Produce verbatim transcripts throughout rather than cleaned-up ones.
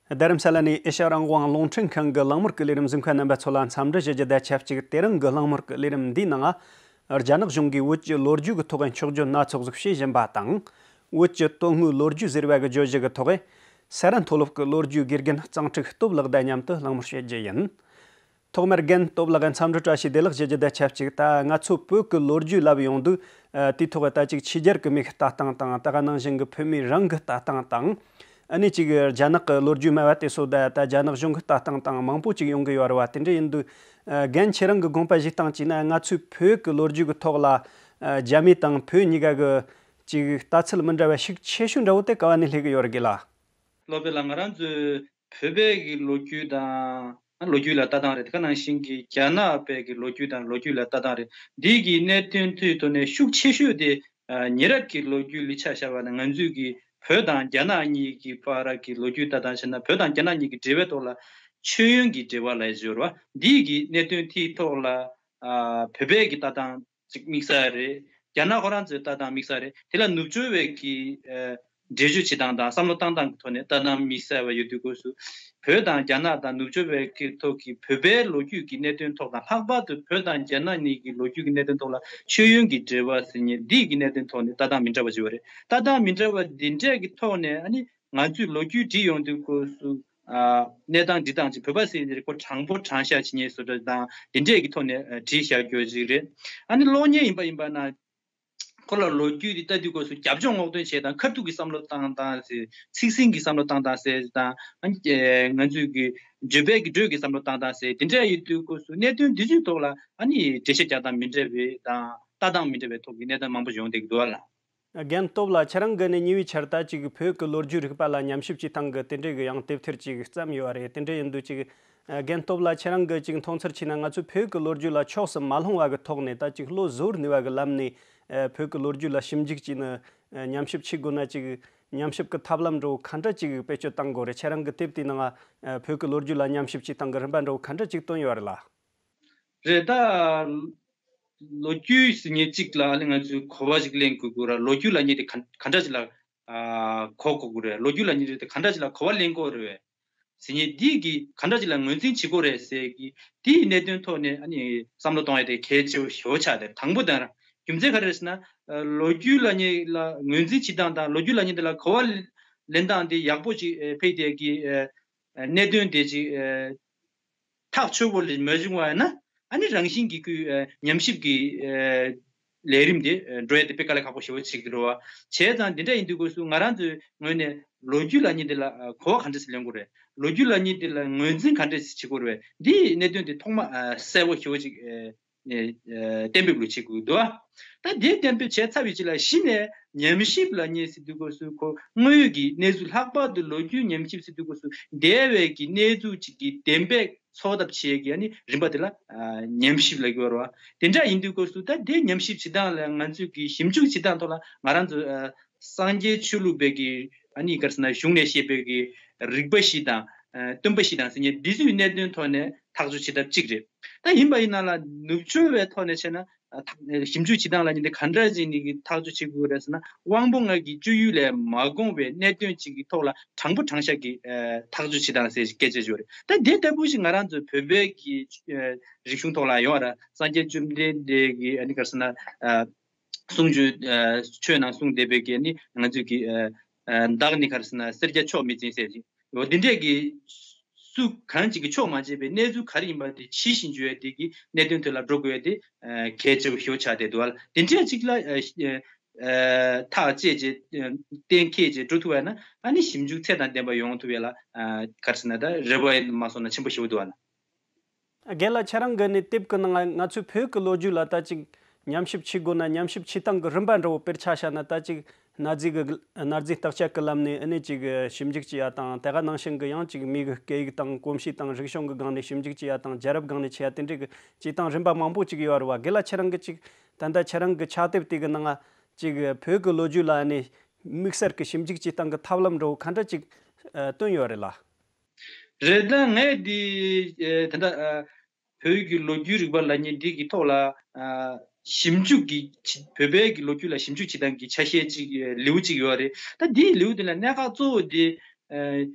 རྡ་རམ་ས་ལ་ནས་ཨེ་ཤ་ཡ་རང་དབང་རླུང་འཕྲིན་ཁང་གི་གླེང་མོལ་གྱི་ལས་རིམ་གཟིགས་མཁན་རྣམ་པ་ཚོ་ལ་འཚམས་འདྲི་ཞུ་རྒྱུ་དང་ཆབས་ཅིག་དེ་རིང་གི་གླེང་མོལ་གྱི་ལས་རིམ་འདིའི་ནང་། རྒྱ་ནག་གཞུང་གིས་བོད་ཀྱི་ལོ་རྒྱུས་ཀྱི་ཐོག་འཁྱོག་བརྗོད་སྣ་ཚོགས་ཤིག་བྱེད་བཞིན་པ་དང་། བོད་ཀྱི་དོན་དངོས་ལོ་རྒྱུས་ཟེར་བ་གི་བརྗོད་གཞི་གི་ཐོག་ས་ར་མཐོ་སློབ་ཀྱི་ལོ་རྒྱུས་དགེ་རྒན་གཙང་ཁྲིག་སྟོབས་ལགས་དང་མཉམ་དུ་གླེང་མོལ་བྱེད་རྒྱུ་ཡིན། ཐོག་མར་རྒན་སྟོབས་ལགས་འཚམས་འདྲི་བཀྲ་ཤིས་བདེ་ལེགས་ཞུ་རྒྱུ་དང་ཆབས་ཅིག་ད་ང་ཚོ་བོད་ཀྱི་ལོ་རྒྱུས་ལབ་ཡོང་དུས། ཨ། དེའི་ཐོག་ད་ཅིག་ཕྱི་རྒྱལ་གྱི་མིའི་ལྟ་སྟངས་དང་། ད་ག་ནང་བཞིན་གྱི་བོད་མི་རང་གི་ལྟ་སྟངས་དང་། ཨ་ནི་ཅིག་རྒྱ་ནག་གི་ལོ་རྒྱུས་སྨྲ་བ་དེ་ཚོ་ད་ད་རྒྱ་ནག་གཞུང་གི་ལྟ་སྟངས་དང་མང་པོ་ཅིག་ཡོང་གི་ཡོད་རེད་བ། དེ་འདྲ་ཡིན་དུས། ཨ། རྒན་ཁྱེད་རང་གི་དགོངས་པ་བཞེས་སྟངས་བྱས་ན། ང་ཚོའི་བོད་ཀྱི་ལོ་རྒྱུས་ཀྱི་ཐོག་ལ། ཨ། རྒྱ་མི་དང་བོད་གཉིས་ཀ་གི་ཅིག་ལྟ་ཚུལ་མི་འདྲ་བ་ཤུགས་ཆེ་ཤོས་འདྲ་བོ་དེ་ག་བ་ནས་སླེབས་ཀྱི་ཡོད་རེད་ལགས། སློབ་དཔོན་ལགས། ང་རང་ཚོའི་བོད་པའི་གི་ལོ་རྒྱུས་དང་། ལོ་རྒྱུས་ལ་ལྟ་སྟངས་རེད། དེ་ག་ནང་བཞིན་གྱི་རྒྱ་ནག་པའི་གི་ལོ་རྒྱུས་དང་ལོ་རྒྱུས་ལ་ལྟ་སྟངས་རེད། འདི་གི་གནད་དོན་དེའི་ཐོག་ནས་ཤུགས་ཆེ་ཤོས་དེ། ཨ། ཉེ་རབས་ཀྱི་ལོ་རྒྱུས་ལ་ཆ་བཞག་པ་ན། ང་ཚོས་ཀྱི་བོད་དང་རྒྱ་ནག་གཉིས་ཀྱི་བར་གྱི་ལོ་རྒྱུས་ལྟ་སྟངས་བྱས་ན། བོད་དང་རྒྱ་ནག་གཉིས་ཀྱི་འབྲེལ་བའི་ཐོག་ལ་མཆོད་ཡོན་གྱི་འབྲེལ་བ་ལ་སྦྱོར་བ། འདི་གི་གནད་དོན་དེའི་ཐོག་ལ། ཨ། བོད་པའི་གི་ལྟ་སྟངས་ཅིག་དམིགས་བསལ་རེད། རྒྱ་ནག་ཁོ་རང་ཚོའི་ལྟ་སྟངས་དམིགས་བསལ་རེད། དེ་ལ་ནུབ་ཕྱོགས་པའི་གི། ཨ། འགྲེལ་བརྗོད་བྱེད་སྟངས་དང་བསམ་བློ་བཏང་སྟངས་ཀྱི་ཐོག་ནས་ལྟ་སྟངས་དམིགས་བསལ་བ་ཡོད་དུས་སྐབས་སུ། བོད་དང་རྒྱ་ནག་དང་ནུབ་ཕྱོགས་པའི་གི་ཐོག་གི་བོད་པའི་ལོ་རྒྱུས་ཀྱི་གནད་དོན་ཐོག་དང་། ལྷག་པར་དུ་བོད་དང་རྒྱ་ནག་གཉིས་ཀྱི་ལོ་རྒྱུས་ཀྱི་གནད་དོན་ཐོག་ལ་མཆོད་ཡོན་གྱི་འབྲེལ་བ་ཟེར་མཁན་འདི་གི་གནད་དོན་ཐོག་ནས་ལྟ་སྟངས་མི་འདྲ་བ་ཅིག་ཡོད་རེད། ལྟ་སྟངས་མི་འདྲ་བ་འདི་འདྲས་ཀྱི་ཐོག་ནས། ཨ་ནི་ང་ཚོས་ལོ་རྒྱུས་བྲིས་ཡོང་དུས་སྐབས་སུ། ཨ། གནས་སྟངས་འབྲི་སྟངས་ཅིག་བོད་པ་ཟེར་དེ་ཁོ་དྲང་པོ་དྲང་བཞག་བྱེད་མཁན་བཟོ་འདྲ་དང་། དེ་འདྲས་ཀྱི་ཐོག་ནས། ཨ། བྲིས་བཞག་རྒྱུ་ཅིག་རེད། ཨ་ནི་གློག་བརྙན་ཡིན་པ་ཡིན་པ་ན། ཁོ་ལ་ལོ་རྒྱུས་དེ་ལྟ་དུས་སྐབས་སུ་རྒྱབ་ལྗོངས་སྔོག་འདོན་བྱེད་སྟངས། ཁ་ཐུག་གི་བསམ་བློ་བཏང་སྟངས་ཟེར། ཚིག་ཟིན་གྱི་བསམ་བློ་བཏང་སྟངས་ཟེར་དང་། ཨ་ནི་ང་ཚོས་ཀྱི་བརྗོད་པའི་གི་འགྲོས་ཀྱི་བསམ་བློ་བཏང་སྟངས་ཟེར། དེ་འདྲ་ཡིན་དུས་སྐབས་སུ་གནད་དོན་འདི་ཚོའི་ཐོག་ལ། ཨ་ནི་འགྲེལ་བཤད་རྒྱག་སྟངས་མི་འདྲ་བའི་དང་། ལྟ་སྟངས་མི་འདྲ་བའི་ཐོག་གི་གནད་དོན་མང་པོ་ཡོང་བསྡད་ཀྱི་འདུག་ལ། རྒན་སྟོབས་ལགས། ཁྱེད་རང་གིས་ནི་ཉེ་བའི་ཆར་ད་ཅིག་བོད་ཀྱི་ལོ་རྒྱུས་རིག་པ་ལ་ཉམས་ཞིབ་བྱེད་སྟངས་ཀྱི་དེ་འདྲའི་གི་ཡང་དེབ་ཐེར་ཅིག་བརྩམས་ཡོད་རེད། དེ་འདྲ་ཡིན་དུས་ཅིག། ཨ། རྒན་སྟོབས་ལགས། ཁྱེད་རང་གིས་ཅིག་མཐོང་ཚུལ་བྱས་ན། ང་ཚོས་བོད་ཀྱི་ལོ་རྒྱུས་ལ་ཕྱོགས་སུ་མ་ལྷུང་བ་གི་ཐོག་ནས། ད་ཅིག་བློ་གཟུ་བོར་གནས་པ་གི་ལམ་ནས། ཨ། བོད་ཀྱི་ལོ་རྒྱུས་ལ་ཞིབ་འཇུག་བྱས་ནས། ཨ། ཉམས་ཞིབ་བྱེད་དགོས་ན། ཅིག་ཉམས་ཞིབ་ཀྱི་ཐབས་ལམ་འདྲ་བོ་ག་འདྲ་ཅིག་བེད་སྤྱོད་གཏང་དགོས་རེད། ཁྱེད་རང་གི་དེབ་དེའི་ནང་། ཨ། བོད་ཀྱི་ལོ་རྒྱུས་ལ་ཉམས་ཞིབ་བྱེད་སྟངས་ཀྱི་རིམ་པ་འདྲ་བོ་ག་འདྲ་ཅིག་བཏོན་ཡོད་རེད་ལ། རེད་ད། ལོ་རྒྱུས་ཟེར་མཁན་གཅིག་ལ་ཨ་ནི་ང་ཚོས་གོ་བ་ཞིག་ལེན་དགོས་ཀྱི་རེད། ལོ་རྒྱུས་ལབ་མཁན་དེ་ག་ག་འདྲ་ཞིག་ལ། ཨ། གོ་དགོས་ཀྱི་རེད། ལོ་རྒྱུས་ལབ་མཁན་དེ་ག་འདྲ་ཞིག་ལ་གོ་བ་ལེན་དགོས་རེད་ཟེར་མཁན་འདི་གི་ག་འདྲ་ཞིག་ལ་ངོས་འཛིན་བྱེད་དགོས་རེད་ཟེར་གི། དེའི་གནད་དོན་ཐོག་ནས་ཨ་ནི་བསམ་བློ་གཏོང་ཡ་དེ་གལ་ཆེ་བོ་ཞེ་པོ་ཆགས་ཏེ། དང་པོ་དང་རྒྱུ་མཚན་ག་རེ་རེད་ཟེར་ན། ཨ། ལོ་རྒྱུས་ལབ་མཁན་ལ་ངོས་འཛིན་བྱེད་སྟངས་དང་། ལོ་རྒྱུས་ལབ་མཁན་དེ་ལ་གོ་བ་ལེན་སྟངས་དེ་ཡག་པོ་ཅིག་ཕེ་དེ་གི། ཨ། གནད་དོན་དེ་ཅིག། ཨ། ཐག་ཆོད་པོ་ལས་མ་བྱུང་བ་ཡིན་ན། ཨ་ནི་རང་བཞིན་གྱིས་ཁོའི། ཨ། ཉམས་ཞིབ་ཀྱི། ཨ། ལས་རིམ་དེ། ཨ། འགྲོ་ཡ་དེ་དཔེ་དཀའ་ལས་ཁག་པོ་ཞེ་པོ་ཅིག་རེད་བ། བྱས་ཙང་འདི་འདྲ་ཡིན་དུས་སྐབས་སུ་ང་རང་ཚོའི་ངོས་ནས་ལོ་རྒྱུས་ལབ་མཁན་དེ་ལ། ཨ། གོ་བ་ག་འདྲ་ཞིག་ལེན་དགོས་རེད། ལོ་རྒྱུས་ལབ་མཁན་དེ་ལ་ངོས་འཛིན་ག་འདྲ་ཞིག་བྱེད་དགོས་རེད། འདིའི་གནད་དོན་དེ་ཐོག་མ། ཨ། གསལ་པོ་ཞེ་པོ་ཅིག། ཨ། ཨ། གཏན་འབེབས་ལོས་བྱེད་དགོས་འདུག་ཨ། ད་དེ་གཏན་འབེབས་བྱས་ཚར་བའི་རྗེས་ལ་གཞི་ནས་ཉམས་ཞིབ་ལབ་མཁན་ཟེར་དུས་སྐབས་སུ། ཁོ་དངོས་ཡོད་ཀྱི་གནས་ཚུལ། ལྷག་པར་དུ་ལོ་རྒྱུས་ཉམས་ཞིབ་ཟེར་དུས་སྐབས་སུ། འདས་པའི་གི་གནས་ཚུལ་ཅིག་གི་བདེན་པ་འཚོལ་ཐབས་བྱེད་ཀྱི་ཨ་ནི་རིམ་པ་དེ་ལ། ཨ། ཉམས་ཞིབ་ལབ་ཀྱི་ཡོད་རེད་བ། དེ་འདྲ་ཡིན་དུས་སྐབས་སུ། ད་དེ་ཉམས་ཞིབ་བྱེད་སྟངས་ལ། ང་ཚོས་ཀྱི་ཞིབ་འཇུག་བྱེད་སྟངས་ཐོག་ལ་ང་རང་ཚོ། ཨ། སངས་རྒྱས་ཆོས་ལུགས་པའི་གི་ཨ་ནི་ག་རེ་ཟེར་ན། གཞུང་ནས་བཤད་པའི་གི་རིག་པ་བཞི་དང་། ཨ། སྟོན་པ་བཞི་དང་ཟེར་མཁན་འདི་ཚོའི་གནད་དོན་ཐོག་ནས་ཐག་གཅོད་བྱེད་ཐབས་གཅིག་རེད། ད་ཡིན་པ་ཡིན་ན་ལ། ནུབ་ཕྱོགས་པའི་ཐོག་ནས་བྱས་ན། ཨ། ཐག་ཞིབ་འཇུག་བྱེད་སྟངས་ལབ་མཁན་དེ་ག་འདྲ་ཅིག་ནས་ཀྱི་ཐག་གཅོད་བྱེད་དགོས་རེད་ཟེར་ན། དབང་པོ་ལྔ་གི་སྤྱོད་ཡུལ་ལས་མ་འགོངས་པའི་གནད་དོན་ཅིག་གི་ཐོག་ལ་དྲང་པོ་དྲང་བཞག་གི། ཨ། ཐག་གཅོད་བྱེད་སྟངས་ཟེར་སྐད་ཆ་ཞིག་ཡོད་རེད། ད་དེ་ལྟ་བུ་ཞིག་ང་རང་ཚོའི་བོད་པའི་གི། ཨ། རིག་གཞུང་ཐོག་ལ་ཡོད་རེད། སངས་རྒྱས་བཅོམ་ལྡན་འདས་ཀྱི་ཨ་ནི་ག་རེ་ཟེར་ན། ཨ། གསུང་ཆོས། ཨ། ཆོས་ནང་གསུངས་བསྡད་པའི་གི་ཨ་ནི་ང་ཚོའི་གི། ཨ། ཨ། བདག་ནི་ག་རེ་ཟེར་ན་སེར་སྐྱ་མཆོག་མི་འཛིན་ཟེར་ཞིག་འོ་འདི་འདྲས་ཀྱི། སུ་གང་ཅིག་གིས་ཕྱོགས་མ་བྱས་པའི་གནས་ཚུལ་ག་རེ་ཡིན་པ་དེ་ཇི་བཞིན་བརྗོད་ཡ་དེ་གི་གནད་དོན་ཐོག་ལ་འགྲོ་དགོས་ཡ་དེ། ཨ། གལ་ཆེ་བོ་ཞེ་པོ་ཆགས་བསྡད་འདུག་ཨ། དེ་འདྲས་ཅིག་ལ། ཨ། ཨ། ཐག་བཅད་བྱས། ཨ། གཏན་འཁེལ་བྱས་འགྲོ་ཐུབ་པ་ཡིན་ན། ཨ་ནི་ཞིབ་འཇུག་ཚད་དང་ལྡན་པ་ཡོང་ཐུབ་ཡ་ལ། ཨ། ག་རེ་ཟེར་ན། ད་རེ་བ་མ་སོང་ན་ཆེན་པོ་ཞེ་པོ་འདུག་ཨ། རྒན་ལགས། ཁྱེད་རང་གི་ནི་དེབ་ཀྱི་ནང་ང་ཚོའི་བོད་ཀྱི་ལོ་རྒྱུས་ལ་ད་ཅིག་ཉམས་ཞིབ་བྱེད་དགོས་ན། ཉམས་ཞིབ་བྱེད་སྟངས་ཀྱི་རིམ་པ་འདྲ་བོ་དཔེར་ཆ་བཞག་ན། ད་ཅིག་གནའ་རྫས་ཀྱི། གནའ་རྫས་བརྟག་དཔྱད་ཀྱི་ལམ་ནས་ཨ་ནི་ཅིག་ཞིབ་འཇུག་བྱེད་ཡ་དང་། དེ་ག་ནང་བཞིན་གྱི་ཡང་ཅིག་མི་གི་སྐད་ཡིག་དང་གོམས་གཤིས་དང་རིག་གཞུང་གི་སྒང་ནས་ཞིབ་འཇུག་བྱེད་ཡ་དང་། རྒྱལ་རབས་སྒང་ནས་བྱེད་ཡ། དེ་འདྲའི་གི་བྱེད་སྟངས་རིམ་པ་མང་པོ་ཅིག་ཡོད་རེད་བ། རྒན་ལགས། ཁྱེད་རང་གི་ཅིག་ད་ལྟ་ཁྱེད་རང་གི་ཕྱག་དེབ་དེ་གི་ནང་ང་ཅིག་བོད་ཀྱི་ལོ་རྒྱུས་ལ་ཨ་ནི་དམིགས་བསལ་གྱི་ཞིབ་འཇུག་བྱེད་སྟངས་ཀྱི་ཐབས་ལམ་འདྲ་བོ་ག་འདྲ་ཅིག་ཨ། བཏོན་ཡོད་རེད་ལགས། རེད། ད་ངས་འདི། ཨ། ད་ལྟ། ཨ། བོད་ཀྱི་ལོ་རྒྱུས་རིག་པ་ལབ་མཁན་འདི་གི་ཐོག་ལ། ཨ། ཞིབ་འཇུག་གི་ཆ། བོད་པའི་གི་ལོ་རྒྱུས་ལ་ཞིབ་འཇུག་བྱེད་སྟངས་ཀྱི་ཆ་ཤས་ཅིག། ཨ། ལེའུ་ཅིག་ཡོད་རེད། ད་འདིའི་ལེའུ་འདི་ལ་གནད་འགག་གཙོ་བོ་འདི། ཨ།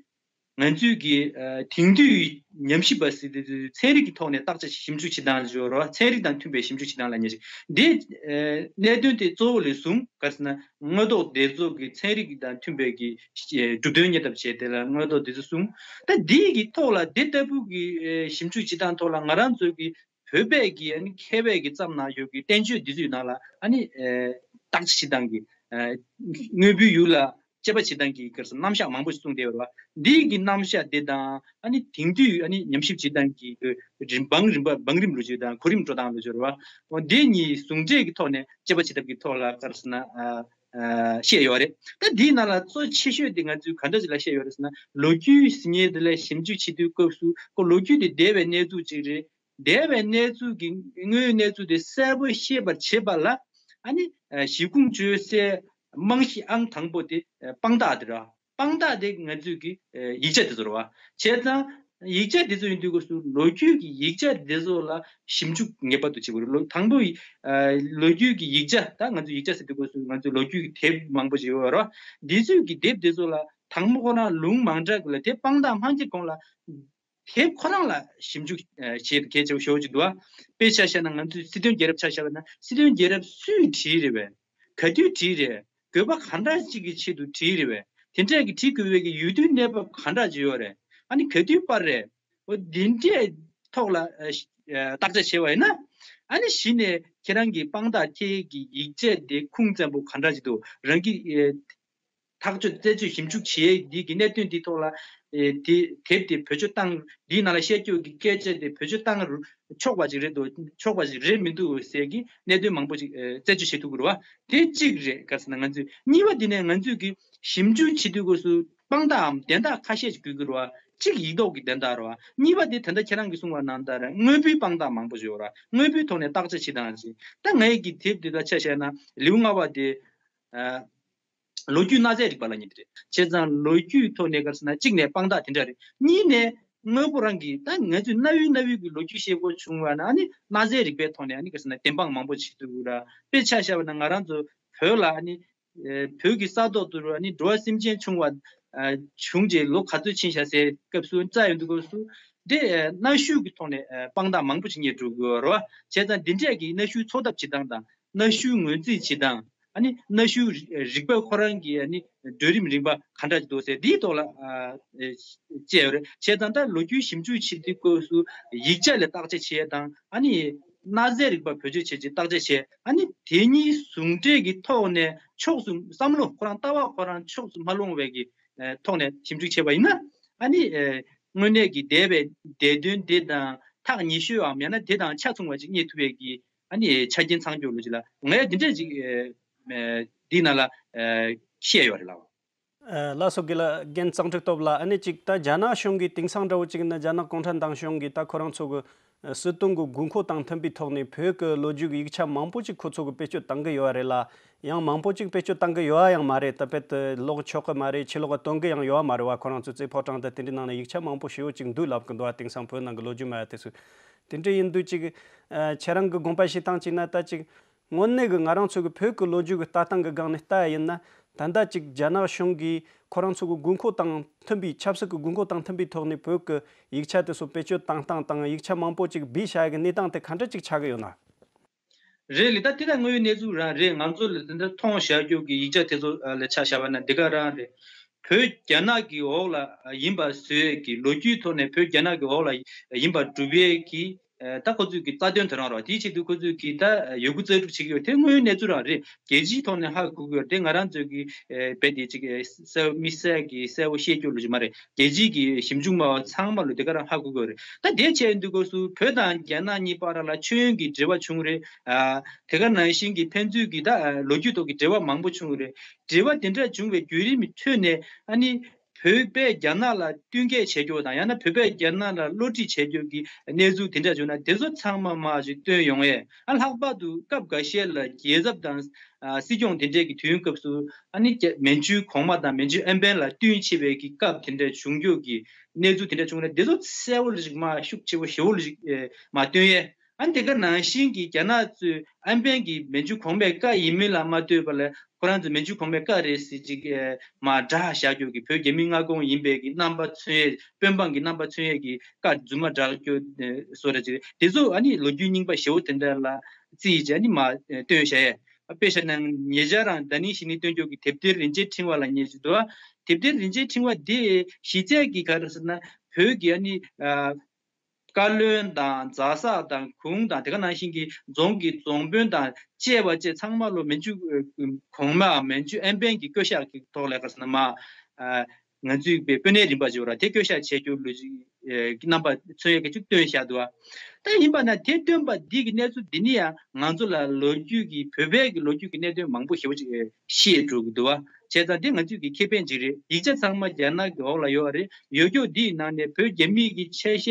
ང་ཚོས་ཀྱི་ཨ་དེང་དུས་ཉམས་ཞིབ་པ་ཟེར་དུས་ཚན་རིག་གི་ཐོག་ནས་བརྟག་དཔྱད་ཞིབ་འཇུག་བྱེད་སྟངས་ལ་སྦྱོར་བ། ཚན་རིག་དང་མཐུན་པའི་ཞིབ་འཇུག་བྱེད་སྟངས་ལབ་མཁན་ཞིག་འདི། ཨ་གནད་དོན་དེ་གཙོ་བོ་ལས་བཟུང་ག་རེ་ཟེར་ན། དངོས་ཐོག་བདེ་ཚོགས་ཀྱི་ཚན་རིག་དང་མཐུན་པའི་གི་ཨ་གྲུབ་དོན་གཉེར་ཐབས་བྱས་དེ་ལ་དངོས་ཐོག་བདེ་ཚོགས་གསུམ། ད་འདི་གི་ཐོག་ལ་འདི་ལྟ་བུ་གི་ཨ་ཞིབ་འཇུག་བྱེད་སྟངས་ཐོག་ལ་ང་རང་ཚོ་གི་བོད་པའི་གི་ཨ་ནི་མཁས་པའི་གི་བརྩམས་གནང་ཡོད་གི་བསྟན་བཅོས་འདི་ཚོའི་ནང་ལ་ཨ་ནི་ཨ་བརྟག་དཔྱད་བྱེད་སྟངས་ཀྱི་ཨ་དངོས་པོའི་ཡུལ་ལ་དཔྱད་པ་བྱེད་སྟངས་ཀྱི་ག་རེ་ཟེར་རྣམ་གཞག་མང་པོ་ཞིག་གསུངས་བསྡད་ཡོད་རེད་བ། འདི་གི་རྣམ་གཞག་འདི་དང་ཨ་ནི་དེང་དུས་ཨ་ནི་ཉམས་ཞིབ་བྱེད་སྟངས་ཀྱི་རིམ་བང་རིམ་པ་བང་རིམ་ལོ་རྒྱུས་དང་གོ་རིམ་འགྲོ་སྟངས་ལོ་རྒྱུས་རེད་བ། འོ་འདི་གཉིས་ཟུང་འབྲེལ་གྱི་ཐོག་ནས་དཔྱད་པ་བྱེད་ཐབས་ཀྱི་ཐོག་ལ་ག་རེ་ཟེར་ན། ཨ། ཨ། བཤད་ཡོད་རེད། ད་འདིའི་ནང་ལ་གཙོ་ཆེ་ཤོས་དེ་ང་ཚོས་ག་འདྲ་ཞིག་ལ་བཤད་ཡོད་རེད་ཟེར་ན། ལོ་རྒྱུས་ཟེར་མཁན་དེ་ལ་ཞིབ་འཇུག་བྱེད་དུས་སྐབས་སུ་ཁོ་ལོ་རྒྱུས་དེ་འདས་པའི་གནས་ཚུལ་ཅིག་རེད། འདས་པའི་གནས་ཚུལ་གྱི་དངོས་ཡོད་གནས་ཚུལ་དེ་གསལ་པོ་ཤེས་པར་བྱེད་པ་ལ་ཨ་ནི་ཨ་གཞི་ཁུངས་བཅོལ་སའི་རྨང་གཞི་ཨང་དང་པོ་དེ་ཨ་དཔང་རྟགས་དེ་རེད། དཔང་རྟགས་དེ་ང་ཚོས་ཀྱི་ཨ་ཡིག་ཆ་དེ་ཚོ་རེད་བ། བྱས་ཙང་ཡིག་ཆ་དེ་ཚོ་ཡིན་དུས་སྐབས་སུ་ལོ་རྒྱུས་ཀྱི་ཡིག་ཆ་དེ་ཚོ་ལ་ཞིབ་འཇུག་ངེས་པར་དུ་བྱེད་དགོས་རེད། ལོ་དང་པོ་ཡི་ཨ་ལོ་རྒྱུས་ཀྱི་ཡིག་ཆ། ད་ང་ཚོ་ཡིག་ཆ་ཟེར་དུས་སྐབས་སུ་ང་ཚོ་ལོ་རྒྱུས་ཀྱི་དེབ་མང་པོ་ཞིག་ཡོད་རེད་བ། འདི་ཚོའི་གི་དེབ་དེ་ཚོ་ལ་དང་པོ་ཁོ་རང་ལུང་མང་དྲགས་ལ་དེ་དཔང་རྟགས་མ་འཁྱེར་གོང་ལ་དེབ་ཁོ་རང་ལ་ཞིབ་འཇུག་ཨ་བྱེད་གལ་ཆེ་བ་ཞེ་པོ་ཅིག་འདུག་ཨ། དཔེ་ཆ་བཞག་ན་ང་ཚོས་སྲིད་དོན་རྒྱལ་རབས་ཆ་བཞག་པ་ན་སྲིད་དོན་རྒྱལ་རབས་སུས་བྲིས་རེད་པས། ག་དུས་བྲིས་རེད། དགོས་པ་ག་འདྲ་ཅིག་གི་ཆེད་དུ་བྲིས་རེད་པས། དེ་འདྲས་ཀྱི་བྲིས་དགོས་པའི་གི་ཡུལ་དུས་གནས་བབ་ག་འདྲ་ཅིག་ཡོད་རེད། ཨ་ནི་ག་དུས་སྤར་རེད། འོ་འདི་འདྲས་ཐོག་ལ་ཨ་ཨ་བརྟག་དཔྱད་བྱས་པ་ཡིན་ན། ཨ་ནི་གཞི་ནས་ཁྱེད་རང་གི་དཔང་རྟགས་འཁྱེར་གྱི་ཡིག་ཆ་དེ་ཁུངས་བཙན་པོ་ག་འདྲ་ཅིག་འདུག་རང་གི་ཨ་ཐག་གཅོད་རྩད་གཅོད་ཞིབ་འཇུག་བྱེད་ཡས་འདི་གི་གནད་དོན་འདི་ཐོག་ལ་ཨེ་དེ་དེབ་དེ་བེད་སྤྱོད་བཏང་། འདིའི་ནང་ལ་བཤད་རྒྱུ་གི་སྐད་ཆ་དེ་བེད་སྤྱོད་བཏང་རུ་ཆོག་པ་ཅིག་རེད་འདུག་ཆོག་པ་ཅིག་རེད་མི་འདུག་ཟེར་གི་གནད་དོན་མང་པོ་ཅིག་ཨེ་རྩད་གཅོད་བྱེད་ཐུབ་ཀྱི་རེད་བ། དེ་གཅིག་རེད། ག་རེ་ཟེར་ན་ང་ཚོས་གཉིས་པ་འདི་ནས་ང་ཚོས་གི་ཞིབ་འཇུག་བྱེད་དུས་སྐབས་སུ་དཔང་རྟགས་དང་དན་རྟགས་ཁ་ཤས་ཅིག་དགོས་ཀྱི་རེད་བ། གཅིག་ཡིག་ཐོག་གི་དན་རྟགས་རེད་བ། གཉིས་པ་དེ་ད་ལྟ་ཁྱེད་རང་གིས་གསུངས་པ་ནང་ལྟར་དངོས་པོའི་དཔང་རྟགས་མང་པོ་ཞིག་ཡོད་རེད་བ། དངོས་པོའི་ཐོག་ནས་བརྟག་དཔྱད་བྱེད་སྟངས་ཅིག་ད་ངའི་གི་དེབ་འདི་ལ་ཆ་བཞག་ན་ལེའུ་ལྔ་པ་དེ། ཨ། ལོ་རྒྱུས་གནའ་རྫས་རིག་པ་ལབ་མཁན་དེ་རེད། བྱས་ཙང་ལོ་རྒྱུས་ཐོག་ནས་ག་རེ་ཟེར་ན་གཅིག་ནས་དཔང་རྟགས་དེ་འདྲ་རེད། གཉིས་ནས་དངོས་པོ་རང་གི་ད་ང་ཚོས་གནའ་བོའི་གནའ་བོའི་གི་ལོ་རྒྱུས་ཤེས་དགོས་བྱུང་བ་ན་ཨ་ནི་གནའ་རྫས་རིག་པའི་ཐོག་ནས་ཨ་ནི་ག་རེ་ཟེར་ན་བདེན་དཔང་མང་པོ་བྱེད་ཐུབ་ཀྱི་རེད། དཔེ་ཆ་བཞག་པ་ན་ང་རང་ཚོ་བོད་ལ་ཨ་ནི་ཨེ་བོད་ཀྱི་ས་ཐོག་ཏུ་ཨ་ནི་འགྲོ་བ་སེམས་ཅན་བྱུང་བ་ཨ་བྱུང་རྗེས་ལོ་ག་ཚོད་ཕྱིན་བཞག་ཟེར་སྐབས་སུ་རྩ་ཡོང་དུས་སྐབས་སུ་དེ་ཨེ་གནའ་ཤུལ་གྱི་ཐོག་ནས་ཨེ་དཔང་རྟགས་མང་པོ་ཞིག་རྙེད་འགྲོ་དགོས་རེད་བ། བྱས་ཙང་འདི་འདྲས་ཀྱི་གནའ་ཤུལ་འཚོལ་ཐབས་བྱེད་སྟངས་དང་། གནའ་ཤུལ་ངོས་འཛིན་བྱེད་སྟངས། ཨ་ནི་གནའ་ཤུལ་རིག་པ་ཁོ་རང་གི་ཨ་ནི་བགྲོད་རིམ་རིམ་པ་ག་འདྲ་ཅིག་འདུག་ཟེར་འདིའི་ཐོག་ལ་ཨ་ཨེ་བཅས་ཡོད་རེད། བྱས་ཙང་ད་ལོ་རྒྱུས་ཞིབ་འཇུག་བྱེད་དུས་སྐབས་སུ་ཡིག་ཆ་ལ་བརྟག་དཔྱད་བྱེད་ཡ་དང་ཨ་ནི་གནའ་རྫས་རིག་པ་བེད་སྤྱོད་བྱེད་ཅིག་བརྟག་དཔྱད་བྱེད། ཨ་ནི་དེ་གཉིས་ཟུང་འབྲེལ་གྱི་ཐོག་ནས་ཕྱོགས་སུ་བསམ་བློ་ཁོ་རང་ལྟ་བ་ཁོ་རང་ཕྱོགས་སུ་མ་ལྷུང་བའི་གི་ཨེ་ཐོག་ནས་ཞིབ་འཇུག་བྱས་པ་ཡིན་ན། ཨ་ནི་ཨེ་དངོས་གནས་ཀྱི་འདས་པའི་འདས་དོན་དེ་དང་ཐག་ཉེ་ཤོས་འམ་ཡང་ན་དེ་དང་ཆ་མཚུངས་པ་ཅིག་རྙེད་ཐུབ་པའི་གི་ཨ་ནི་ཆ་རྐྱེན་ཚང་སྐྱོང་ལོ་ཅིག་ལ་ངས་འདི་འདྲས་ཅིག་ཨེ་ཨེ་འདི་ནང་ལ་ཨེ་བཤད་ཡོད་རེད་ལགས། ཨ། ལགས་སོ། དགེ་ལགས་རྒན་གཙང་ཁྲིག་སྟོབས་ལགས། ཨ་ནི་ཅིག་ད་རྒྱ་ནག་གཞུང་གི་དེང་སང་འདྲ་བོ་ཅིག་ན་རྒྱ་ནག་གུང་ཁྲན་ཏང་གཞུང་གིས་ད་ཁོ་རང་ཚོ་གི་ཨ་སྲིད་དོན་གི་དགོས་མཁོ་དང་མཐུན་པའི་ཐོག་ནས་བོད་ཀྱི་ལོ་རྒྱུས་ཀྱི་ཡིག་ཆ་མང་པོ་ཅིག་ཁོ་ཚོ་གིས་བེད་སྤྱོད་བཏང་གི་ཡོད་རེད་ལ། ཡང་མང་པོ་ཅིག་བེད་སྤྱོད་བཏང་གི་ཡོད་ཡང་མ་རེད། ད་དཔེ་དེ་ཀློག་ཆོག་གི་མ་རེད། ཕྱི་ལོགས་ལ་སྟོན་གི་ཡང་ཡོད་མ་རེད་བ། ཁོ་རང་ཚོ་རྩེ་ཕོ་བྲང་དང་དེ་འདྲའི་ནང་ན་ཡིག་ཆ་མང་པོ་ཞེ་པོ་ཅིག་འདུག་ལབ་གི་འདུག་བ། དེང་སང་བོད་ནང་གི་ལོ་རྒྱུས་མ་ཡ་དེ་ཚོ། དེ་འདྲ་ཡིན་དུས་ཅིག་ཨ་ཁྱེད་རང་གི་དགོངས་པ་བཞེས་སྟངས་ཅིག་ན་ད་ཅིག་དངོས་གནས་ཀྱི་ང་རང་ཚོ་གི་བོད་ཀྱི་ལོ་རྒྱུས་ཀྱི་ལྟ་སྟངས་ཀྱི་སྒང་ནས་ལྟ་ཡ་ཡིན་ན། ད་ལྟ་ཅིག་རྒྱ་ནག་གཞུང་གིས་ཁོ་རང་ཚོ་གི་དགོས་མཁོ་དང་མཐུན་པའི་ཆབ་སྲིད་ཀྱི་དགོས་མཁོ་དང་མཐུན་པའི་ཐོག་ནས་བོད་ཀྱི་ཡིག་ཆ་དེ་ཚོ་བེད་སྤྱོད་བཏང་སྟངས་དང་ཡིག་ཆ་མང་པོ་ཅིག་སྦས་བཞག་ཡ་གི་གནས་སྟངས་དེ་ག་འདྲ་ཅིག་ཆགས་ཀྱི་ཡོད་ན། རེད་ལགས། ད་དེ་ད་དངོས་ཡོད་གནས་ཚུལ་རང་རེད། ང་ཚོ་ལ་དེ་འདྲ་མཐོང་བཞག་རྒྱུ་གི་ཡིག་ཆ་དེ་ཚོ་ལ་ཆ་བཞག་པ་ན་འདི་ག་རང་རེད། བོད་རྒྱ་ནག་གི་འོག་ལ་ཡིན་པ་བཟོ་ཡས་ཀྱི་ལོ་རྒྱུས་ཐོག་ནས་བོད་རྒྱ་ནག་གི་འོག་ལ་ཡིན་པ་སྒྲུབ་ཡས་ཀྱི་ད་ཁོ་ཚོས་ཀྱི་རྩ་དོན་དེ་རང་རེད། དེའི་ཆེད་དུ་ཁོ་ཚོས་ཀྱི་ད་ཡོད་རྒུ་རྩལ་སྤྲུགས་བྱེད་ཀྱི་ཡོད། དེ་དངོས་ཡོད་གནས་ཚུལ་རང་རེད། རྒྱལ་སྤྱིའི་ཐོག་ནས་ཧ་གོ་གི་ཡོད། དེ་ང་རང་ཚོས་ཀྱི་རྦད་དེ་ཅིག་གསལ་མི་གསལ་གྱི་གསལ་པོ་ཤེས་རྒྱུ་ལོ་ཅིག་མ་རེད། རྒྱལ་སྤྱིའི་གི་ཞིབ་འཇུག་སྨྲ་བ་ཚང་མ་ལོ་དེ་ག་རང་ཧ་གོ་གི་ཡོད་རེད། ད་དེ་བྱས་ཡོང་དུས་སྐབས་སུ་བོད་དང་རྒྱ་ནག་གཉིས་བར་ལ་མཆོད་ཡོན་གྱི་འབྲེལ་བ་བྱུང་རེད། ཨ། དེ་ག་ནང་བཞིན་གྱི་ཕན་ཚུན་གྱི་ད་ལོ་རྒྱུས་ཐོག་གི་འབྲེལ་བ་མང་པོ་བྱུང་རེད། འབྲེལ་བ་དེ་འདྲ་བྱུང་བའི་བརྒྱུད་རིམ་ཁྲོད་ནས་ཨ་ནི་བོད་པས་རྒྱ་ནག་ལ་བསྟུན་མཁས་བྱེད་རྒྱུ་དང་ཡང་ན་བོད་པས་རྒྱ་ནག་ལ་བློ་འདྲི་བྱེད་རྒྱུ་གི་གནས་ཚུལ་དེ་འདྲ་བྱུང་ན་དེ་ཚོ་ཚང་མ་མར་ཅིག་བཏོན་ཡོང་ཡས། ཨ། ལྷག་པར་དུ་སྐབས་འགའ་ཤས་ལ་རྒྱལ་ཚབ་དང་ཨ་སྲིད་སྐྱོང་དེ་འདྲས་ཀྱི་དུས་ཡུན་སྐབས་སུ་ཨ་ནི་རྒྱ་མན་ཇུའི་གོང་མ་དང་མན་ཇུ་ཨན་པན་ལ་བསྟུན་བྱེད་པའི་གི་སྐབས་དེ་འདྲ་བྱུང་རྒྱུ་གི་གནས་ཚུལ་དེ་འདྲ་བྱུང་ན་དེ་ཚོ་གསལ་པོ་ལ་ཅིག་མར་ཤུགས་ཆེ་པོ་ཞེ་པོ་ལ་ཅིག་ཨེ་མར་བཏོན་ཡས། ཨ་ནི་དེ་ག་ནང་བཞིན་གྱི་རྒྱ་ནག་ཚོས་ཨན་པན་གྱི་མན་ཇུ་གོང་མའི་བཀའ་ཡིན་མིན་ལ་མ་ལྟོས་པ་ལ་ཁོ་རང་ཚོས་མན་ཇུ་གོང་མའི་བཀའ་རེད་ཟེར་ཅིག་ཨེ་མར་སྒྲ་བཞག་རྒྱུ་གི་བོད་རྒྱ་མིའི་མངའ་ཁོངས་ཡིན་པའི་གི་རྣམ་པ་མཚོན་ཡས། དཔོན་འབངས་ཀྱི་རྣམ་པ་མཚོན་ཡས་ཀྱི་བཀའ་རྫུན་མ་བསྒྲགས་རྒྱུ་ཨེ་བཟོ་འདྲ་ཅིག་རེད། དེ་ཚོ་ཨ་ནི་ལོ་རྒྱུས་རྙིང་པ་ཞེ་བོ་དེ་འདྲ་ལ་རྩིས་བྱས་ཨ་ནི་མར་ཨེ་བཏོན་བཞག་ཡས། དཔེ་བཞག་ན་ཉེ་ཆར་རང་ད་ནིང་གཞེས་ནིང་བཏོན་རྒྱུ་གི་དེབ་ཐེར་རིན་ཆེན་ཕྲེང་བ་ལབ་མཁན་ཅིག་འདུག་ཨ། དེབ་ཐེར་རིན་ཆེན་ཕྲེང་བ་དེ་གཞི་རྩའི་གི་ག་རེ་ཟེར་ན་བོད་ཀྱི་ཨ་ནི་ཨ། བཀའ་བློན་དང་རྫ་ས་དང་གུང་དང་དེ་ག་ནང་བཞིན་གྱི་རྫོང་གི་རྫོང་དཔོན་དང་བཅས་པ་བཅས་ཚང་མ་ལོ་མན་ཇུ་གོང་མའམ་མན་ཇུ་ཨན་པན་གྱི་བསྐོ་བཞག་གི་ཐོག་ལ་ག་རེ་ཟེར་ན་མར་ཨ་ང་ཚོའི་དཔོན་གནས་རིམ་པ་ཅིག་ཡོད་ར། དེ་བསྐོ་བཞག་བྱེད་རྒྱུ་ལོ་རྒྱུས་ཀྱི་རྣམ་པ་མཚོན་ཡས་ཀྱི་ཅིག་བཏོན་བཞག་འདུག་བ། ད་ཡིན་པ་ན་དེ་བཏོན་པ་འདི་གི་གནས་ཚུལ་འདི་ནི་ཡང་ང་ཚོ་ལ་ལོ་རྒྱུས་ཀྱི་བོད་པའི་གི་ལོ་རྒྱུས་ཀྱི་གནད་དོན་མང་པོ་ཞེ་པོ་ཅིག་ཤེས་འགྲོ་གི་འདུག་བ། བྱས་ཙང་དེ་ང་ཚོས་ཀྱི་ཁེ་ཕན་ཅིག་རེད། ཡིག་ཆ་ཚང་མ་རྒྱ་ནག་གི་འོག་ལ་ཡོད་རེད། ཡོད་རྒྱུ་འདིའི་ནང་ནས་བོད་རྒྱ་མིའི་གི་ཆ་ཤས་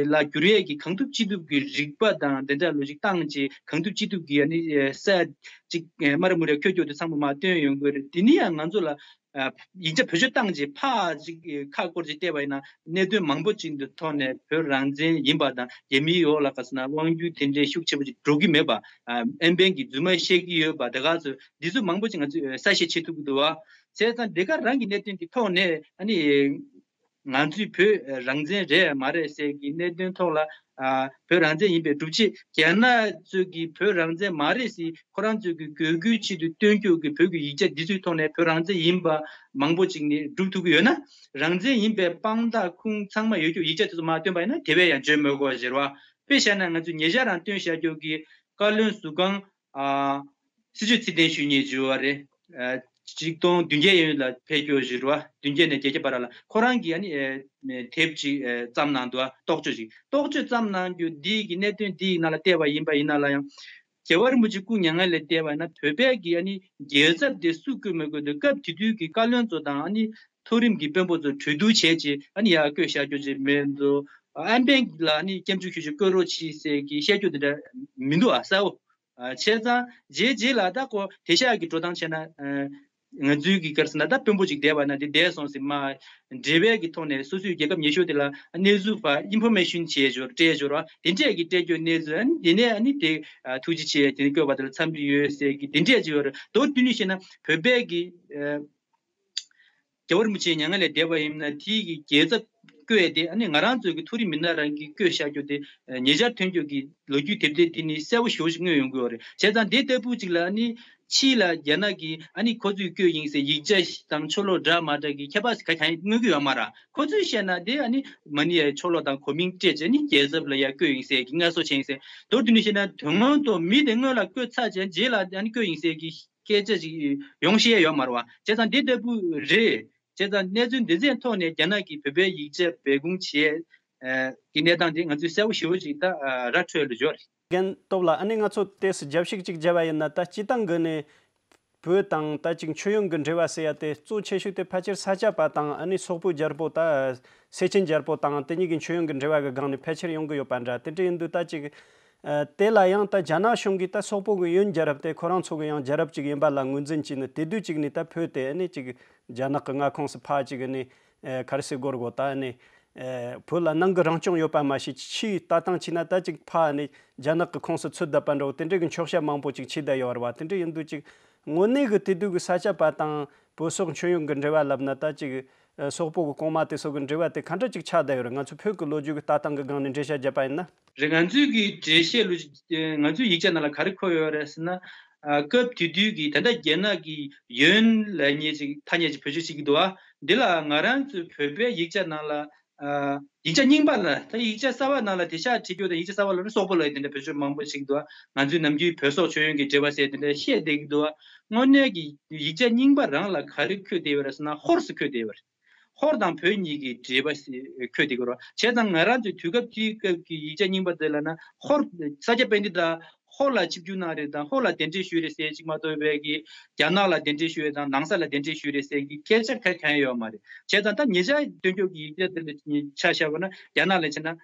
ལ་འགྱུར་ཡས་ཀྱི་གང་ཐུབ་ཅི་ཐུབ་ཀྱི་རིག་པ་དང་དེ་འདྲ་ལོ་ཅིག་བཏང་རྗེས་གང་ཐུབ་ཅི་ཐུབ་ཀྱི་ཨ་ནི་ས་ཅིག་སྨ་ར་མུ་ར་འཁྱོལ་རྒྱུ་དེ་ཚང་མ་མར་བཏོན་ཡོང་གི་རེད། དེ་ནི་ཡང་ང་ཚོ་ལ་ཡིག་ཆ་བེད་སྤྱོད་བཏང་རྗེས་ཕར་ཅིག་ཁ་སྐོར་ཅིག་བལྟས་པ་ཡིན་ན་གནད་དོན་མང་པོ་ཅིག་གི་ཐོག་ནས་བོད་རང་བཙན་ཡིན་པ་དང་རྒྱ་མིའི་འོག་ལ་ག་ཟེར་ན་དབང་སྒྱུར་དེ་འདྲའི་ཤུགས་ཆེ་པོ་ཅིག་འགྲོ་གི་མེད་པ། ཨན་པན་གྱིས་རྫུན་མ་བཤད་ཀྱི་ཡོད་པ་དེ་ག་ཚོ་འདི་ཚོ་མང་པོ་ཅིག་ང་ཚོས་གསལ་བཤད་བྱེད་ཐུབ་ཀྱི་འདུག་བ། བྱས་ཙང་འདི་ག་རང་གི་གནད་དོན་གྱི་ཐོག་ནས་ཨ་ནི་ང་ཚོས་བོད་རང་བཙན་རེད་མ་རེད་ཟེར་གྱི་གནད་དོན་ཐོག་ལ་ཨ་བོད་རང་བཙན་ཡིན་པའི་སྒྲུབ་བྱེད་རྒྱ་ནག་ཚོས་ཀྱིས་བོད་རང་བཙན་མ་རེད་ཟེར་ཁོ་རང་ཚོས་ཀྱི་དགོས་མཁོའི་ཆེད་དུ་བཏོན་རྒྱུ་གི་བོད་ཀྱི་ཡིག་ཆ་འདི་ཚོའི་ཐོག་ནས་བོད་རང་བཙན་ཡིན་པ་མང་པོ་ཅིག་ནི་སྒྲུབ་ཐུབ་ཀྱི་ཡོད་ན། རང་བཙན་ཡིན་པའི་དཔང་རྟགས་ཁུངས་ཚང་མ་ཡོད་རྒྱུ་ཡིག་ཆ་དེ་ཚོ་མར་བཏོན་པ་ཡིན་ན་དེ་བས་ཡང་འཇོན་མོད་གོ་ཟེར་བ། དཔེ་བཞག་ན་ང་ཚོས་ཉེ་ཆར་རང་བཏོན་བཞག་རྒྱུ་གི་བཀའ་བློན་ཟུར་ཁང་ཨ་སྲིད་བྱུས་ཚད་ལྡན་ཞུ་མཁན་ཅིག་ཡོད་རེད། ཨ་ཆིག་སྟོང་བདུན་བརྒྱ་ཡན་ལ་ཕེབས་རྒྱུ་ཞིག་རེད་བ། བདུན་བརྒྱ་ནས་བརྒྱད་བརྒྱ་བར་ལ་ཁོ་རང་གིས་ཨ་ནི་ཨེ་དེབ་ཅིག་ཨེ་བརྩམས་གནང་འདུག་བ། རྟོག་དཔྱོད་ཅིག་རྟོག་དཔྱོད་བརྩམས་གནང་རྒྱུ་འདི་གི་གནད་དོན་འདི་ཡི་ནང་ལ་བལྟས་པ་ཡིན་པ་ཡིན་ན་ལ་ཡང་། རྒྱལ་བ་རིན་པོ་ཆེ་སྐུ་མྱ་ངན་ལས་འདས་པ་ཡིན་ན་བོད་པའི་གི་ཨ་ནི་རྒྱལ་ཚབ་དེ་སུ་བསྐོས་མི་དགོས་འདུག་སྐབས་དེ་དུས་ཀྱི་བཀའ་བློན་ཚོ་དང་ཨ་ནི་མཐོ་རིམ་གྱི་དཔོན་པོ་ཚོ་གྲོས་བསྡུར་བྱས་རྗེས་ཨ་ནི་ཡར་བསྐོས་བཞག་རྒྱུ་ཅིག་མེད་འདུག་ཨན་པན་ལ་ཨ་ནི་སྐྱབས་འཇུག་ཞུ་ཞུ་བསྐོས་རོགས་གྱིས་ཟེར་གི་བཤད་རྒྱུ་དེ་འདྲ་མི་འདུག་ཨ་གསལ་བོ། ཨ་བྱས་ཙང་རྗེས་རྗེས་ལ་ད་ཁོ་དེ་ཤག་གི་འགྲོ་སྟངས་བྱས་ན་ཨ་ང་ཚོའི་གི་ག་རེ་ཟེར་ན་ད་དཔོན་པོ་ཅིག་བསྡད་པ་ན་དེ་བསྡད་སོང་ཟེར་མ། འབྲེལ་བའི་གི་ཐོག་ནས་སོ་སོའི་རྒྱལ་ཁབ་ཉེ་ཤོས་དེ་ལ་གནས་ཚུལ་ཕར་ཨིན་ཕོར་མེ་ཤོན་བྱས་འབྱོར་སྤྲད་འབྱོར་བ་དེ་འདྲས་ཀྱི་སྤྲད་རྒྱུ་གནས་ཚུལ་ཨ་ནི་དེ་ནས་ཨ་ནི་དེ་ཐུགས་རྗེ་ཆེ་དེ་ནས་བསྐོས་པ་དེ་ལ་འཚམས་འདྲི་ཡོད་ཟེར་གི་དེ་འདྲས་ཅིག་ཡོད་རེད། མདོར་བསྡུས་ནས་བཤད་ན་བོད་པའི་གི་རྒྱལ་བ་རིན་པོ་ཆེ་མྱ་ངན་ལས་འདས་པ་ཡིན་ན་དེའི་གི་རྒྱལ་ཚབ་བསྐོས་དེ་ཨ་ནི་ང་རང་ཚོའི་གི་མཐོ་རིམ་མི་སྣ་རང་གིས་བསྐོས་བཞག་རྒྱུ་དེ་ཉེ་ཆར་ཐོན་རྒྱུ་གི་ལོ་རྒྱུས་དེབ་ཐེར་དེ་ནི་གསལ་པོ་ཞེ་པོ་ཞིག་མངོན་ཡོང་གི་ཡོད་རེད། བྱས་ཙང་དེ་ལྟ་བུ་ཅིག་ལ་ཨ་ནི་ཕྱི་ལ་རྒྱ་ནག་གིས་ཨ་ནི་ཁོ་ཚོས་བསྐོས་ཡིན་ཟེར་ཡིག་ཆ་དང་ཆོ་ལོ་འདྲ་མ་འདྲ་གི་ཁྱད་པར་ག་གང་མངོན་གི་ཡོད་མ་རེད། ཁོ་ཚོས་བཤད་ན་དེ་ཨ་ནི་མ་ཎི་ཡའི་ཆོ་ལོ་དང་གོ་མིང་སྤྲད་བྱས་ནི་རྒྱལ་ཚབ་ལ་ཡར་བསྐོས་ཡིན་ཟེར་གི་ངལ་གསོ་བྱས་ཡིན་ཟེར། མདོར་བསྡུས་ནས་བཤད་ན་དོན་དངོས་ཐོག་མི་དེ་སྔོན་ལ་བསྐོས་ཚར་བྱས་རྗེས་ལ་ཨ་ནི་བསྐོས་ཡིན་ཟེར་གི་སྐད་ཆ་ཞིག་ཡོང་ཤེས་ཡོད་མ་རེད་བ། བྱས་ཙང་འདི་ལྟ་བུ་རེད། བྱས་ཙང་གནས་ཚུལ་འདི་ཚོའི་ཐོག་ནས་རྒྱ་ནག་གིས་བོད་པའི་ཡིག་ཆ་སྦས་སྐུང་བྱས་ཀྱི་གནས་སྟངས་དེ་ང་ཚོས་གསལ་པོ་ཞེ་པོ་ཅིག་ད་ར་འཕྲོད་ལ་འབྱོར། རྒན་སྟོབས་ལགས། ཨ་ནི་ང་ཚོ་ཏོག་ཙམ་རྒྱབ་བཤིག་ཅིག་བརྒྱབ་པ་ཡིན་ན། ད་སྤྱིར་བཏང་གི་ནས་བོད་དང་ད་ཅིག་མཆོད་ཡོན་གྱི་འབྲེལ་བ་ཟེར་ཡ་དེ་གཙོ་ཆེ་ཤོས་དེ་ཕལ་ཆེར་ས་སྐྱ་པ་དང་ཨ་ནི་སོག་པོ་རྒྱལ་པོ་ད་སེ་ཆེན་རྒྱལ་པོ་དང་དེ་གཉིས་ཀྱི་མཆོད་ཡོན་གྱི་འབྲེལ་བ་གི་སྒང་ནས་ཕལ་ཆེར་ཡོང་གི་ཡོད་པ་འདྲ། དེ་འདྲ་ཡིན་དུས་ད་ཅིག་ཨ་དེ་ལ་ཡང་ད་རྒྱ་ནག་གཞུང་གིས་ད་སོག་པོ་གི་ཡོན་རྒྱལ་རབས་དེ་ཁོ་རང་ཚོ་གི་ཡང་རྒྱལ་རབས་ཅིག་ཡིན་པ་ལ་ངོས་འཛིན་བྱས་ནས། དེ་དུས་ཅིག་ནས་ད་བོད་དེ་ཨ་ནི་ཅིག་རྒྱ་ནག་གི་མངའ་ཁོངས་སུ་ཕར་ཅིག་ཨ་ནི་ཨ་ག་རེ་ཟེར་དགོས་རེད་གོ། ད་ཨ་ནི་ཨ་བོད་ལ་ནང་གི་རང་སྐྱོང་ཡོད་པ་མ་ཤེས། ཕྱིའི་ལྟ་སྟངས་བྱས་ན་ད་ཅིག་ཕར་ཨ་ནི་རྒྱ་ནག་གི་ཁོངས་སུ་ཚུད་བསྡད་པ་འདྲ་བོ་དེ་འདྲ་གི་འཁྱོག་བཤད་མང་པོ་ཅིག་བྱས་བསྡད་ཡོད་རེད་བ། དེ་འདྲ་ཡིན་དུས་ཅིག་དངོས་གནས་གི་དེ་དུས་གི་ས་སྐྱ་པ་དང་བོད་སོག་མཆོད་ཡོན་གི་འབྲེལ་བ་ལབ་ན་ད་ཅིག་ཨ་སོག་པོ་གི་གོང་མ་དེ་ཚོ་གི་འབྲེལ་བ་དེ་ག་འདྲ་ཅིག་ཆགས་བསྡད་ཡོད་རེད། ང་ཚོ་བོད་གི་ལོ་རྒྱུས་གི་ལྟ་སྟངས་གི་སྒང་ནས་འགྲེལ་བཤད་བརྒྱབ་པ་ཡིན་ན། རེད། ང་ཚོའི་གི་འགྲེལ་བཤད་ལོ་ང་ཚོའི་ཡིག་ཆ་ནང་ལ་ག་རེ་འཁོད་ཡོད་རེད་ཟེར་ན། ཨ་སྐབས་དེ་དུས་ཀྱི་ད་ལྟ་རྒྱ་ནག་གི་ཡོན་ལབ་མཁན་ཅིག་ཐ་སྙད་ཅིག་བེད་སྤྱོད་བྱེད་ཀྱི་འདུག་བ། འདི་ལ་ང་རང་ཚོའི་བོད་པའི་ཡིག་ཆ་ནང་ལ་ཨ་ཡིག་ཆ་རྙིང་པ་ལ། ད་ཡིག་ཆ་གསར་པ་ནང་ལ་དེ་ཤག་བྲིས་རྒྱུ་དང་། ཡིག་ཆ་གསར་པ་ལ་ནི་སོག་པོ་ལབ་ཡས་དེ་འདྲ་བེད་སྤྱོད་མང་པོ་བྱེད་ཀྱི་འདུག་བ། ང་ཚོའི་ནམ་རྒྱུན་བོད་སོག་མཆོད་ཡོན་གྱི་འབྲེལ་བ་ཟེར་དེ་འདྲ་བཤད་བསྡད་ཀྱི་འདུག་བ། དངོས་གནས་ཀྱི་ཡིག་ཆ་རྙིང་པ་རང་ལ་ག་རེ་འཁོད་བསྡད་ཡོད་རེད་ཟེར་ན་ཧོར་ཟེར་འཁོད་བསྡད་ཡོད་རེད། ཧོར་དང་བོད་གཉིས་ཀྱི་འབྲེལ་བ་ཞིག་འཁོད་དེ་གོ་རོ། བྱས་ཙང་ང་རང་ཚོའི་དུས་སྐབས་དེའི་སྐབས་ཀྱི་ཡིག་ཆ་རྙིང་པ་དེ་ལ་ན་ཧོར་ས་སྐྱ་པཎྜི་ཏ་ཧོར་ལ་ཆིབས་བསྒྱུར་གནང་རེད་དང་ཧོར་ལ་གདན་འདྲེན་ཞུས་རེད་ཟེར་ཅིག་མ་གཏོགས་པའི་གི་རྒྱ་ནག་ལ་གདན་འདྲེན་ཞུས་རེད་དང་ནང་ས་ལ་གདན་འདྲེན་ཞུས་རེད་ཟེར་གི་སྐད་ཆ་ག་གང་ཡོད་མ་རེད། བྱས་ཙང་ད་ཉེ་ཆར་སྟོན་རྒྱུ་གི་ཡིག་ཆ་དེ་ལ་ཆ་བཞག་པ་ན་རྒྱ་ནག་ལ་བྱས་ན་ཨ།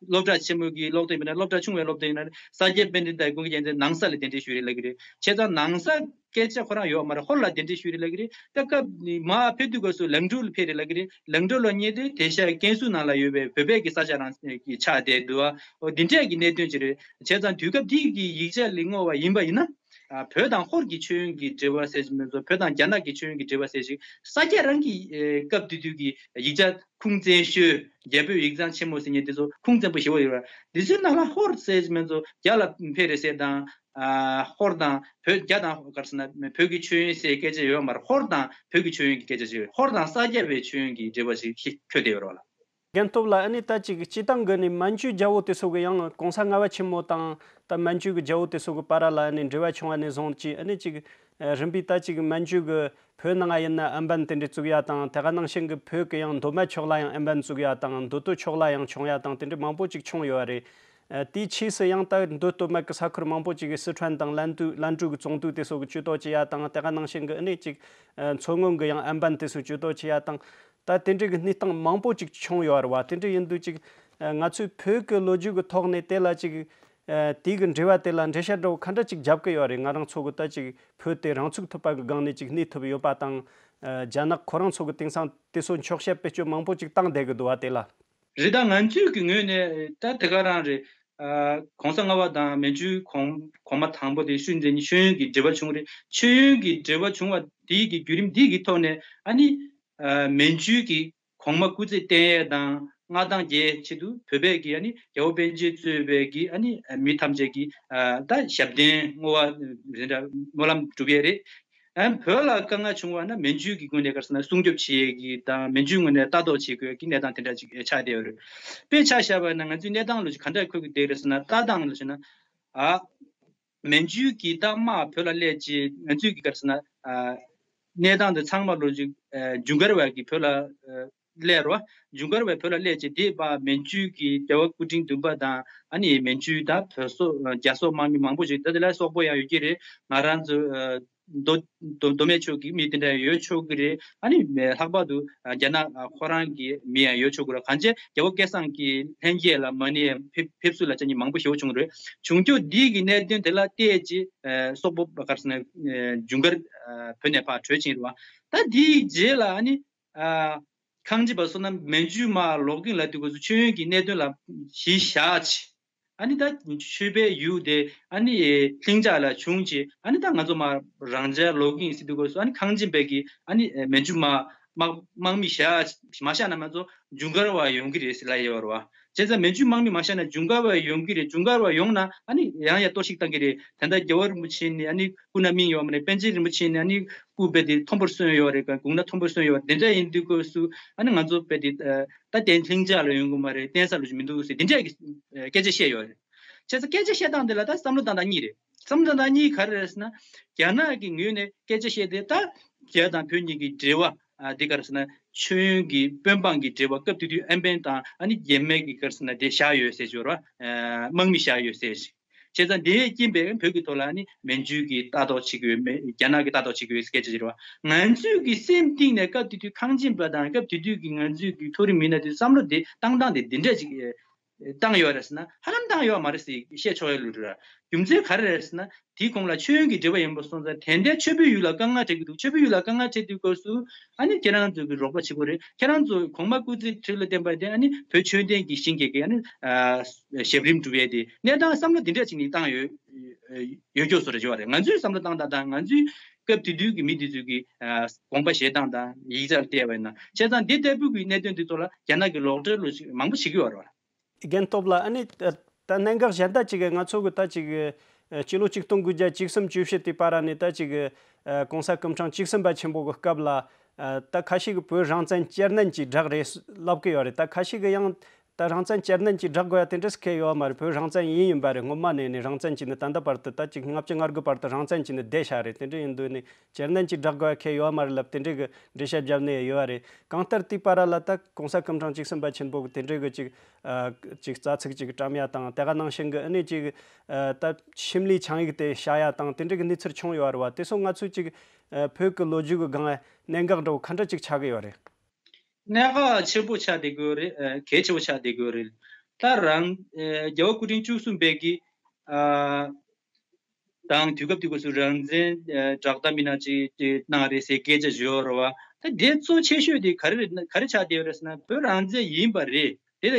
སློབ་གྲྭ་ཆེན་མོ་གི་སློབ་སྟོན་ཡིན་ན། སློབ་གྲྭ་ཆུང་བའི་སློབ་སྟོན་ཡིན་ན། ས་སྐྱ་པཎྜི་ཏའི་དགོངས་རྒྱན་དེ་ནང་ས་ལ་གདན་འདྲེན་ཞུས་རེད་ལབ་ཀྱི་རེད། བྱས་ཙང་ནང་ས་སྐད་ཆ་ཁོ་རང་ཡོད་མ་རེད། ཧོར་ལ་གདན་འདྲེན་ཞུས་རེད་ལབ་ཀྱི་རེད། ད་སྐབས་མར་ཕེབས་དུས་སྐབས་སུ་ལང་ཀྲོའུ་ལ་ཕེབས་རེད་ལབ་ཀྱི་རེད། ལང་ཀྲོའུ་ལ་ཉེ་དུས་དེ་ཤ་ཀན་སུའུ་ནང་ལ་ཡོད་པའི་བོད་པའི་གི་ས་ཆ་རང་ཆགས་བསྡད་འདུག་འོ་འདི་འདྲས་ཀྱི་གནད་དོན་ཅིག་རེད། བྱས་ཙང་དུས་སྐབས་འདི་གི་ཡིག་ཆ་ལ་བསྔོ་བ་ཡིན་པ་ཡིན་ན། ཨ། བོད་དང་ཧོར་གྱི་མཆོད་ཡོན་གྱི་འབྲེལ་བ་ཟེར་གྱི་མིན་འགྲོ། བོད་དང་རྒྱ་ནག་གི་མཆོད་ཡོན་གྱི་འབྲེལ་བ་ཟེར་ཞིག་ས་སྐྱ་རང་གི་ཨེ་སྐབས་དེ་དུས་ཀྱི་ཡིག་ཆ་ཁུངས་བཙན་ཤོས། རྒྱ་བོད་ཡིག་ཚང་ཆེན་མོ་ཟེར་མཁན་དེ་ཚོ་ཁུངས་བཙན་པོ་ཞེ་པོ་ཡོད་རེད། དེ་ཚོའི་ནང་ལ་ཧོར་ཟེར་གྱི་མིན་འགྲོ། རྒྱ་ལ་ཕེབས་རེད་ཟེར་དང་། ཨ། ཧོར་དང་བོད། རྒྱ་དང་ག་རེ་ཟེར་ན་བོད་ཀྱི་མཆོད་ཡོན་ཟེར་སྐད་ཆ་ཡོད་མ་རེད། ཧོར་དང་བོད་ཀྱི་མཆོད་ཡོན་གྱི་སྐད་ཆ་ཞིག་རེད། ཧོར་དང་ས་སྐྱ་པའི་མཆོད་ཡོན་གྱི་འབྲེལ་བ་ཞིག་འཁྱོལ་བསྡད་ཡོད་རེད་བ་ལ། རྒན་སྟོབས་ལགས། ཨ་ནི་ད་ཅིག་སྤྱི་བཏང་གི་ནི་མན་ཇུའི་རྒྱལ་པོ་དེ་ཚོ་གི་ཡང་གོང་ས་ལྔ་པ་ཆེན་མོ་དང་ད་མན་ཇུའི་གི་རྒྱལ་པོ་དེ་ཚོ་གི་བར་ལ་ཨ་ནི་འབྲེལ་བ་བྱུང་བ་ནས་བཟུང་ཅིག་ཨ་ནི་ཅིག་ཨ་རིམ་པས་ད་ཅིག་མན་ཇུ་གི་བོད་ནང་ཡིན་ན་ཨམ་བན་དེ་འདྲ་བཙུགས་ཡ་དང་། དེ་ག་ནང་བཞིན་གི་བོད་གི་ཡང་མདོ་སྨད་ཕྱོགས་ལ་ཡང་ཨམ་བན་བཙུགས་ཡ་དང་། མདོ་སྟོད་ཕྱོགས་ལ་ཡང་བྱུང་ཡ་དང་། དེ་འདྲ་མང་པོ་ཅིག་བྱུང་ཡོད་རེད། ཨ། དེའི་ཕྱིས་སུ་ཡང་ད་མདོ་སྟོད་སྨད་ཀྱི་ས་ཁུལ་མང་པོ་ཅིག་གི་སི་ཁྲོན་དང་ལན་ཏུའུ། ལན་ཀྲོའུ་གི་ཙོང་ཏུའུ་དེ་ཚོ་གི་ཇུས་གཏོགས་བྱེད་ཡ་དང་། དེ་ག་ནང་བཞིན་གི་ཨ་ནི་ཅིག་ཨ་མཚོ་སྔོན་གི་ཡང་ཨམ་བན་དེ་ཚོ་ཇུས་གཏོགས་བྱེད་ཡ་དང་། ད་དེ་འདྲའི་གི་གནས་སྟངས་མང་པོ་ཅིག་བྱུང་ཡོད་རེད་བ། དེ་འདྲ་ཡིན་དུས་ཅིག་ཨ། ང་ཚོས་བོད་ཀྱི་ལོ་རྒྱུས་ཀྱི་ཐོག་ནས་དེ་ལ་ཅིག་ཨ། དེའི་གི་འབྲེལ་བ་དེ་ལ་འགྲེལ་བཤད་འདྲ་བོ་ག་འདྲ་ཅིག་རྒྱབ་ཀྱི་ཡོད་རེད། ང་རང་ཚོ་གི་ད་ཅིག་བོད་དེ་རང་ཚུགས་ཐུབ་པ་གི་སྒང་ནས་ཅིག་གནས་ཐུབ་ཡོད་པ་དང་། ཨ། རྒྱ་ནག་ཁོ་རང་ཚོ་གི་དེང་སང་དེ་ཚོ་འཁྱོག་བཤད་བེད་སྤྱོད་མང་པོ་ཅིག་བཏང་བསྡད་གི་འདུག་བ་དེ་ལ། རེད། ད་ང་ཚོའི་གི་ངོས་ནས་ད་དེ་ག་རང་རེད། ཨ། གོང་ས་ལྔ་པ་དང་མན་ཇུའི་གོང་གོང་མ་དང་པོ་དེ་ཤུལ་འཛིན་མཆོད་ཡོན་གྱི་འབྲེལ་བ་བྱུང་རེད། མཆོད་ཡོན་གྱི་འབྲེལ་བ་བྱུང་བ་དེའི་གི་བརྒྱུད་རིམ་འདི་གི་ཐོག་ནས་ཨ་ནི། ཨ། མན་ཇུའི་གི་གོང་མ་སྐུ་ཚེ་བརྟན་ཡས་དང་མངའ་ཐང་རྒྱས་ཆེད་དུ་བོད་པའི་གི་ཨ་ནི་རྒྱལ་བ་པཎ་ཆེན་གཙོས་པའི་གི་ཨ་ནི་མི་ཐམས་ཅད་ཀྱི་ཨ། ད་ཞབས་བརྟན་བསྔོ་བ་དེ་འདྲ་སྨོན་ལམ་སྒྲུབ་ཡས་རེད། ཨ། བོད་ལ་དཀའ་ངལ་བྱུང་བ་ན་མན་ཇུ་གི་ངོས་ནས་ག་རེ་ཟེར་ན་སྲུང་སྐྱོབ་བྱེད་ཡས་ཀྱི་དང་། མན་ཇུའི་ངོས་ནས་ལྟ་རྟོག་བྱེད་དགོས་ཀྱི་གནས་སྟངས་དེ་འདྲ་ཅིག་ཆགས་བསྡད་ཡོད་རེད། དཔེ་ཆ་བཞག་པ་ན་ང་ཚོའི་གནས་སྟངས་ལོ་ཅིག་ག་འདྲ་འཁོད་ཀྱི་བསྡད་རེད་ཟེར་ན། ལྟ་སྟངས་ལོ་ཅིག་ན། ཨ། མན་ཇུ་གི་ད་དམག་བོད་ལ་སླེབས་རྗེས་ང་ཚོའི་གི་ག་རེ་ཟེར་ན། ཨ། གནས་སྟངས་དེ་ཚང་མ་ལོ་ཅིག་ཨ། ཇུན་གར་བ་གི་བོད་ལ་ཨ། སླེབས་རོ། ཇུན་གར་བའི་བོད་ལ་སླེབས་རྗེས་དེ་བར་མན་ཇུ་གི་རྒྱལ་བ་སྐུ་ཕྲེང་བདུན་པ་དང་། ཨ་ནི་མན་ཇུ་ད་བོད་སོག་རྒྱ་སོག་དམག་མི་མང་པོ་ཞིག་ད་དེ་ལ་སོག་པོ་ཡང་ཡོད་ཀྱི་རེད། ང་རང་ཚོ་ཨ། མདོ་མདོ་མདོ་སྨད་ཕྱོགས་ཀྱི་མི་དེ་འདྲ་ཡང་ཡོད་ཆོག་གི་རེད། ཨ་ནི་ལྷག་པར་དུ་ཨ། རྒྱ་ནག་ཨ། ཁོ་རང་གི་མི་ཡང་ཡོད་ཆོག་གི་རེད། གང་བྱས་རྒྱལ་བ་སྐལ་བཟང་གི་ལྷན་རྒྱས་ལ་མ་ཎི་ཕེབས་ཕེབས་བསུ་ལ་བཅར་མཁན་མང་པོ་ཞིག་ཡོད་བྱུང་རེད། བྱུང་རྒྱུ་འདི་གི་གནད་དོན་དེ་ལ་བལྟས་རྗེས་ཨ། སོག་པོ་ག་རེ་ཟེར་ན་ཨ། ཇུན་གར་ཨ། བོད་ནས་ཕར་བྲོས་ཕྱིན་རེད་བ། ད་འདིའི་རྗེས་ལ་ཨ་ནི། ཨ། གངས་ཅན་པ་བསོད་ནམས་མན་ཇུ་མར་ལོག་གིན་ལ་དུས་སྐབས་སུ་མཆོད་ཡོན་གྱི་གནད་དོན་ལ་གཞི་བཞག་ཅིག་ཨ་ནི་ད་ཆོས་པའི་ཡུལ་དེ་ཨ་ནི་ལྷིང་འཇགས་ལ་བྱུང་ཅིག་ཨ་ནི་ད་ང་ཚོ་མར་རང་འཇགས་ལོག་གིན་ཟེར་དུས་སྐབས་སུ། ཨ་ནི་གངས་ཅན་པའི་གི་ཨ་ནི་མན་ཇུ་མར་དམག་དམག་མི་བཞག་མ་བཞག་ན་ང་ཚོ་ཇུན་གར་བ་ཡོང་གི་རེད་ཟེར་ལབ་ཡོད་རེད་བ། བྱས་ཙང་མན་ཇུ་དམག་མི་མ་བཞག་ན་ཇུན་གར་བ་ཡོང་གི་རེད། ཇུན་གར་བ་ཡོང་ན་ཨ་ནི་ཡང་ཡང་གཏོར་བཤིག་བཏང་གི་རེད། ད་ལྟ་རྒྱལ་བ་རིན་པོ་ཆེ་ནི་ཨ་ནི་སྐུ་ན་སྨིན་ཡོད་མ་རེད། པཎ་ཆེན་རིན་པོ་ཆེ་ནི་ཨ་ནི་སྐུ་རྦད་དེ་མཐོན་པོར་སོན་ཡོད་རེད། དགུང་ན་མཐོན་པོར་སོན་ཡོད་རེད། དེ་འདྲ་ཡིན་དུས་སྐབས་སུ་ཨ་ནི་ང་ཚོ་རྦད་དེ་ཨ། ད་གཏན་ལྷིང་འཇགས་ལ་ཡོང་གི་མ་རེད། གཏན་ས་ལོ་ཅིག་མི་འདུག་ཟེར་དེ་འདྲ་གི་ཨ། སྐད་ཆ་བཤད་ཡོད་རེད། བྱས་ཙང་སྐད་ཆ་བཤད་སྟངས་དེ་ལ་ད་བསམ་བློ་བཏང་སྟངས་གཉིས་རེད། བསམ་བློ་བཏང་སྟངས་གཉིས་ག་རེ་རེད་ཟེར་ན། རྒྱ་ནག་གི་ངོས་ནས་སྐད་ཆ་བཤད་དེ་ད་རྒྱ་དང་བོད་གཉིས་ཀྱི་འབྲེལ་བ་ཨ། འདི་ག་རེ་ཟེར་ན། མཆོད་ཡོན་གྱི་དཔོན་འབངས་ཀྱི་འབྲེལ་བ་སྐབས་དེ་དུས་ཨམ་བན་དང་ཨ་ནི་རྒྱ་སྨད་ཀྱི་ག་རེ་ཟེར་ན་དེ་བཞག་ཡོད་ཟེར་ཞོར་བ། ཨ། དམག་མི་བཞག་ཡོད་ཟེར་ཞིག་བྱས་ཙང་དེའི་རྐྱེན་པས་བོད་ཀྱི་ཐོག་ལ་ནི་མན་ཇུ་གིས་ལྟ་རྟོག་བྱེད་ཀྱི་ཡོད་མེད། རྒྱ་ནག་གིས་ལྟ་རྟོག་བྱེད་ཀྱི་ཡོད་སྐད་ཆ་ཅིག་རེད་བ། ང་ཚོའི་གི་སེམས་གཏིང་ནས་སྐབས་དེ་དུས་གངས་ཅན་པ་དང་སྐབས་དེ་དུས་ཀྱི་ང་ཚོའི་གི་མཐོ་རིམ་མི་སྣ་དེ་བསམ་བློ་དེ་བཏང་སྟངས་དེ་འདི་འདྲ་ཅིག་བཏང་ཡོད་རེད་ཟེར་ན། ཧ་ལམ་བཏང་ཡོད་མ་རེད་ཟེར་བཤད་ཆོག་ཡ་ལོས་རེད། རྒྱུ་མཚན་ག་རེ་རེད་ཟེར་ན། དེའི་གོང་ལ་མཆོད་ཡོན་གྱི་འབྲེལ་བ་ཡིན་པ་སོང་ཙང་དེ་འདྲའི་མཆོད་པའི་ཡུལ་ལ་དཀའ་ངལ་འཕྲད་ཀྱི་འདུག་མཆོད་པའི་ཡུལ་ལ་དཀའ་ངལ་འཕྲད་དུས་སྐབས་སུ་ཨ་ནི་ཁྱེད་རང་ཚོ་གི་རོགས་པ་བྱེད་དགོས་རེད། ཁྱེད་རང་ཚོ་གོང་མ་སྐུ་ཚེ་ཁྲི་ལོ་བརྟན་པ་དེ་ཨ་ནི་བོད་ཆོས་ལྡན་གྱི་ཞིང་གི་གི་ཨ་ནི་ཨ་ཞབས་རིམ་སྒྲུབ་ཡས་དེ་གནས་སྟངས་བསམ་བློ་དེ་འདྲ་ཅིག་ནས་བཏང་ཡོད་ཡོད་སྐྱོ་བཟོ་རེ་བྱེད་པ་རེད། ང་ཚོའི་བསམ་བློ་བཏང་སྟངས་དང་ང་ཚོའི་སྐབས་དེ་དུས་ཀྱི་མི་དེ་ཚོས་ཀྱི་ཨ་དགོངས་པ་བཞེས་སྟངས་དང་ཡིག་ཆར་བལྟས་པ་ཡིན་ན། བྱས་ཙང་འདི་ལྟ་བུ་གི་གནད་དོན་དེ་ཚོ་ལ་རྒྱ་ནག་གི་ལོག་འགྲེལ་ལོ་ཞིག་མང་པོ་བྱེད་ཀྱི་ཡོད་རེད། རྒན་སྟོབས་ལགས། ཨ་ནི་ད་གནད་འགག་གཞན་དག་ཅིག་གི་ང་ཚོ་གི་ད་ཅིག་གི་སྤྱི་ལོ་ཆིག་སྟོང་དགུ་བརྒྱ་བཅུ་གསུམ་བཅུ་བཞི་དེ་བར་ནས་ད་ཅིག་གི་གོང་ས་སྐུ་ཕྲེང་བཅུ་གསུམ་པ་ཆེན་པོ་གི་སྐབས་ལ་ད་ཁ་ཤས་ཀྱིས་བོད་རང་བཙན་སྤྱི་མངོན་གྱི་བསྒྲགས་རེད་ལབ་ཀྱི་ཡོད་རེད། ད་ཁ་ཤས་ཀྱིས་ཡང་ད་རང་བཙན་སྤྱི་མངོན་གྱི་བསྒྲགས་དགོས་ཡ་དེ་འདྲ་ཟེར་མཁན་ཡོད་མ་རེད། བོད་རང་བཙན་ཡིན་ཡིན་པ་རེད། སྔོན་མ་ནས་ནས་རང་བཙན་གྱི་ནི་ད་ལྟ་བར་དུ་ད་ཅིག་ལྔ་བཅུ་ང་དགུ་བར་དུ་རང་བཙན་གྱི་ནི་བསྡད་བཞག་རེད། དེ་འདྲ་ཡིན་དུས་ནི་སྤྱི་མངོན་གྱི་བསྒྲགས་དགོས་ཡ་མཁན་ཡོད་མ་རེད་ལབ་དེ་འདྲའི་གི་འགྲེལ་བཤད་བརྒྱབ་ནས་ཡོད་རེད། གང་ལྟར་དེའི་བར་ལ་ད་གོང་ས་སྐུ་ཕྲེང་བཅུ་གསུམ་པ་ཆེན་པོ་གི་དེ་འདྲའི་གི་ཅིག་ཨ་ཅིག་རྩ་ཚིག་ཅིག་བཀྲམ་ཡ་དང་། དེ་ག་ནང་བཞིན་གི་ཨ་ནི་ཅིག་ཨ་ད་ཤུལ་ལུས་ཆིངས་ཡིག་དེ་བཞག་ཡ་དང་དེ་འདྲའི་གི་གནས་ཚུལ་བྱུང་ཡོད་རེད་བ། དེ་ཚོ་ང་ཚོས་ཅིག་ཨ་བོད་ཀྱི་ལོ་རྒྱུས་ཀྱི་སྒང་ལ་གནད་འགག་འདྲ་བོ་ག་འདྲ་ཅིག་ཆགས་ཀྱི་ཡོད་རེད། གནད་འགག་ཆེན་པོ་ཆགས་བསྡད་ཀྱི་ཡོད་རེད། ཨ་གལ་ཆེ་བོ་ཆགས་བསྡད་ཀྱི་ཡོད་རེད། ད་རང་ཨེ་རྒྱལ་བ་སྐུ་ཕྲེང་བཅུ་གསུམ་པའི་གི་ཨ་དང་དུས་སྐབས་དེ་སྐབས་སུ་རང་བཙན་ཨེ་བསྒྲགས་གཏམ་མི་སྣ་ཅིག་ཅིག་གནང་རེད་ཟེར་སྐད་ཆ་བརྗོད་རོ་བ། ད་དེ་གཙོ་ཆེ་ཤོས་དེ་ག་རེ་རེད་ན་ག་རེ་ཆགས་བསྡད་ཡོད་རེད་ཟེར་ན། བོད་རང་བཙན་ཡིན་པ་རེད། དེ་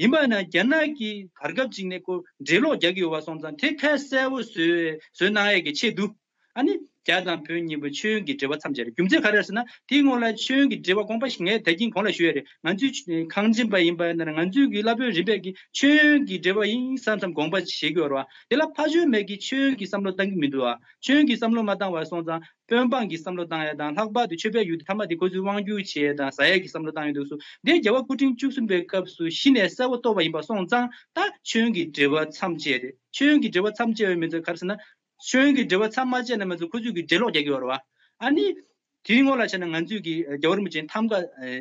ཡིན་པ་ན་རྒྱ་ནག་གིས་བར་སྐབས་ཅིག་ནས་ཁོ་འགྲེལ་ལོག་རྒྱག་གི་ཡོད་པ་སོང་ཙང་། དེ་ཁ་གསལ་པོ་བཟོས་བཟོས་གནང་ཡས་ཀྱི་ཆེད་དུ། ཨ་ནི་རྒྱ་དང་བོད་གཉིས་པོ་མཆོད་ཡོན་གྱི་འབྲེལ་བ་མཚམས་བཅད་རེད། རྒྱུ་མཚན་ག་རེ་རེད་ཟེར་ན། དེའི་སྔོན་ལ་མཆོད་ཡོན་གྱི་འབྲེལ་བ་དགོངས་པ་ཞིག་ངས་ད་གིན་གོང་ལ་ཞུས་ཡ་རེད། ང་ཚོའི་ཁང་ཆེན་པ་ཡིན་པ་ཡིན་ན་རེད། ང་ཚོའི་གི་བླ་དཔོན་རིམ་པས་ཀྱི་མཆོད་ཡོན་གྱི་འབྲེལ་བ་ཡིན་བསམ་བསམ་དགོངས་པ་བཞེས་ཀྱི་ཡོད་རེད་བ། དེ་ལ་ཕ་ཆོས་མེད་ཀྱི་མཆོད་ཡོན་གྱི་བསམ་བློ་བཏང་གི་མི་འདུག་བ། མཆོད་ཡོན་གྱི་བསམ་བློ་མ་བཏང་བ་སོང་ཙང་། དཔོན་འབངས་ཀྱི་བསམ་བློ་བཏང་ཡ་དང་། ལྷག་པར་དུ་ཆོས་པའི་ཡུལ་དུ་མཐའ་མ་དེ་ཁོ་ཚོའི་དབང་སྒྱུར་བྱེད་ཡ་དང་ཟ་ཡ་གི་བསམ་བློ་བཏང་ཡོད་འདུག་སུ། འདི་རྒྱལ་བ་སྐུ་ཕྲེང་བཅུ་གསུམ་པའི་སྐབས་སུ་གཞི་ནས་གསལ་པོ་རྟོགས་པ་ཡིན་པ་སོང་ཙང་། ད་མཆོད་ཡོན་གྱི་འབྲེལ་བ་མཚམས་བཅད་དེ། མཆོད་ཡོན་གྱི་འབྲེལ་བ་མཚམས་བཅད་པའི་མི་ཚོ་ག་རེ་ཟེར་ན། མཆོད་ཡོན་གྱི་འབྲེལ་བ་མཚམས་མ་བཅད་ན་མི་ཚོ་ཁོ་ཚོས་ཀྱི་འགྲེལ་ལོག་རྒྱག་གི་ཡོད་རེད་བ། ཨ་ནི། དེའི་སྔོན་ལ་བྱས་ན་ང་ཚོས་ཀྱི་རྒྱལ་བ་རིན་པོ་ཆེ་ཐམ་ག་ཨེ་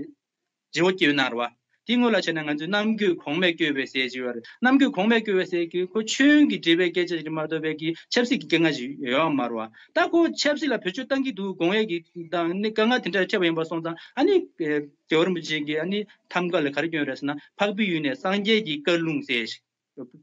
བརྗེ་བོ་སྐྱེས་ཡོད་ན་རེད་བ། དེའི་སྔོན་ལ་བྱས་ན་ང་ཚོས་གནམ་རྒྱུད་གོང་མས་བསྐྱོད་པའི་ཟེར་གྱི་ཡོད་རེད། གནམ་རྒྱུད་གོང་མས་བསྐྱོད་པའི་ཟེར་གྱི་ཁོ་མཆོད་ཡོན་གྱི་འབྲེལ་བའི་སྐད་ཆ་ཞིག་མ་གཏོགས་པའི་གི་ཆབ་སྲིད་ཀྱི་སྐད་ངག་ཞིག་ཡོད་མ་རེད་བ། ད་ཁོ་ཆབ་སྲིད་ལ་བེད་སྤྱོད་བཏང་གི་འདུག་དགོངས་ཡས་ཀྱི་དང་ནི་དཀའ་ངལ་དེ་འདྲ་འཕྲད་པ་ཡིན་པ་སོང་ཙང་། ཨ་ནི་ཨེ་རྒྱལ་བ་རིན་པོ་ཆེ་གིས་ཨ་ནི་ཐམ་ག་ལ་ག་རེ་བསྐྱོན་ཡོད་རེད་ཟེར་ན། འཕགས་པའི་ཡུལ་ནས་སངས་རྒྱས་ཀྱི་བཀའ་ལུང་ཟེར་ཞིག་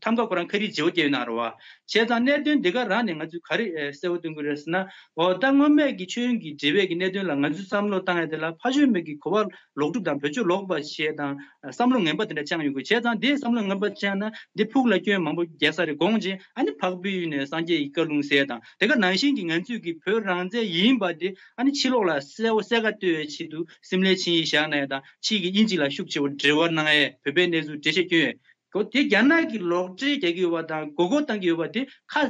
ཐམ་ག་ཁོ་རང་ཁ་རིག་བརྗེ་བོ་བསྐྱལ་ཡོད་ན་རེད་བ། བྱས་ཙང་གནད་དོན་འདི་ག་རང་ནས་ང་ཚོས་ག་རེ་ཨེ་གསལ་པོ་སྟོན་དགོས་རེད་ཟེར་ན། འོ་ད་སྔོན་མའི་གི་མཆོད་ཡོན་གྱི་འབྲེལ་བའི་གི་གནད་དོན་ལ་ང་ཚོས་བསམ་བློ་བཏང་ཡ་དེ་ལ་ཕ་ཆོས་མེད་ཀྱི་གོ་བ་ལོག་སྒྲུབ་དང་བེད་སྤྱོད་ལོག་པ་བྱས་དང་བསམ་བློ་ངན་པ་དེ་འདྲ་བཅངས་ཡོང་གི། བྱས་ཙང་དེ་བསམ་བློ་ངན་པ་བཅངས་ན་འདི་ཕུགས་ལ་སྐྱོན་མང་པོ་རྒྱག་ས་རེད། དགོངས་རྗེས་ཨ་ནི་འཕགས་པའི་ཡུལ་ནས་སངས་རྒྱས་ཀྱི་བཀའ་ལུང་ཟེར་དང་། དེ་ག་ནང་བཞིན་གྱི་ང་ཚོས་ཀྱི་བོད་རང་བཙན་ཡིན་པ་དེ་ཨ་ནི་ཕྱི་ལོགས་ལ་གསལ་པོ་གསལ་ཁ་གཏོད་པའི་ཆེད་དུ་སིམ་ལའི་ཆིངས་ཡིག་བཞག་ན་ཡ་དང་། ཕྱིས་ཀྱི་དབྱིན་ཇི་ལ་ཤུགས་ཆེ་བོ་འབྲེལ་བ་གནང་ཡས། བོད་པའི་གནས་ཚུལ་འགྲེལ་བཤད་སྐྱོན་ཡས། གོ་དེ་རྒྱ་ནག་གིས་ལོག་འགྲེལ་རྒྱག་གི་ཡོད་པ་དང་མགོ་སྐོར་བཏང་གི་ཡོད་པ་དེ་ཁ་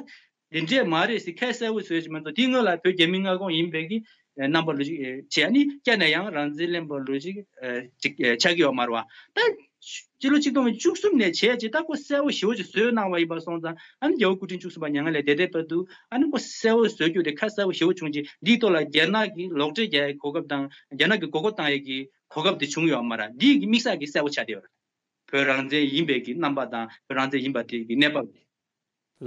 དེ་འདྲས་མ་རེད་ཟེར་ཁ་གསལ་པོ་བཟོས་ཀྱི་མ་གཏོགས། དེའི་སྔོན་ལ་བོད་རྒྱ་མི་མངའ་ཁོངས་ཡིན་པའི་གི་རྣམ་པ་ལོ་ཅིག་བྱས། ཨ་ནི་བསྐྱར་ནས་ཡང་རང་བཙན་ལེན་པ་ལོ་ཅིག་ཅིག་ཆགས་ཀྱི་ཡོད་མ་རེད་བ། ད་སྤྱི་ལོ་ཆིག་སྟོང་དང་བཅུ་གསུམ་ནས་བྱས་རྗེས་ད་ཁོ་གསལ་པོ་ཞེ་པོ་ཅིག་བཟོས་གནང་བ་ཡིན་པ་སོང་ཙང་། ཨ་ནི་རྒྱལ་བ་སྐུ་ཕྲེང་བཅུ་གསུམ་པ་མྱ་ངན་ལས་འདས་དེ་བར་དུ་ཨ་ནི་ཁོ་གསལ་པོ་བཟོ་རྒྱུ་དེ་ཁ་གསལ་པོ་ཞེ་པོ་བྱུང་རྗེས། འདིའི་ཐོག་ལ་རྒྱ་ནག་གིས་ལོག་འགྲེལ་རྒྱག་ཡའི་གོ་སྐབས་དང་། རྒྱ་ནག་གིས་མགོ་སྐོར་བཏང་ཡའི་གི་གོ་སྐབས་དེ་བྱུང་ཡོད་མ་རེད། འདིའི་གི་དམིགས་བསལ་གྱི་གསལ་པོ་ཆགས་བསྡད་ཡོད་རེད། བོད་རང་བཙན་ཡིན་པའི་གི་རྣམ་པ་དང་། བོད་རང་བཙན་ཡིན་པ་དེ་གི་གནས་བབ་དེ།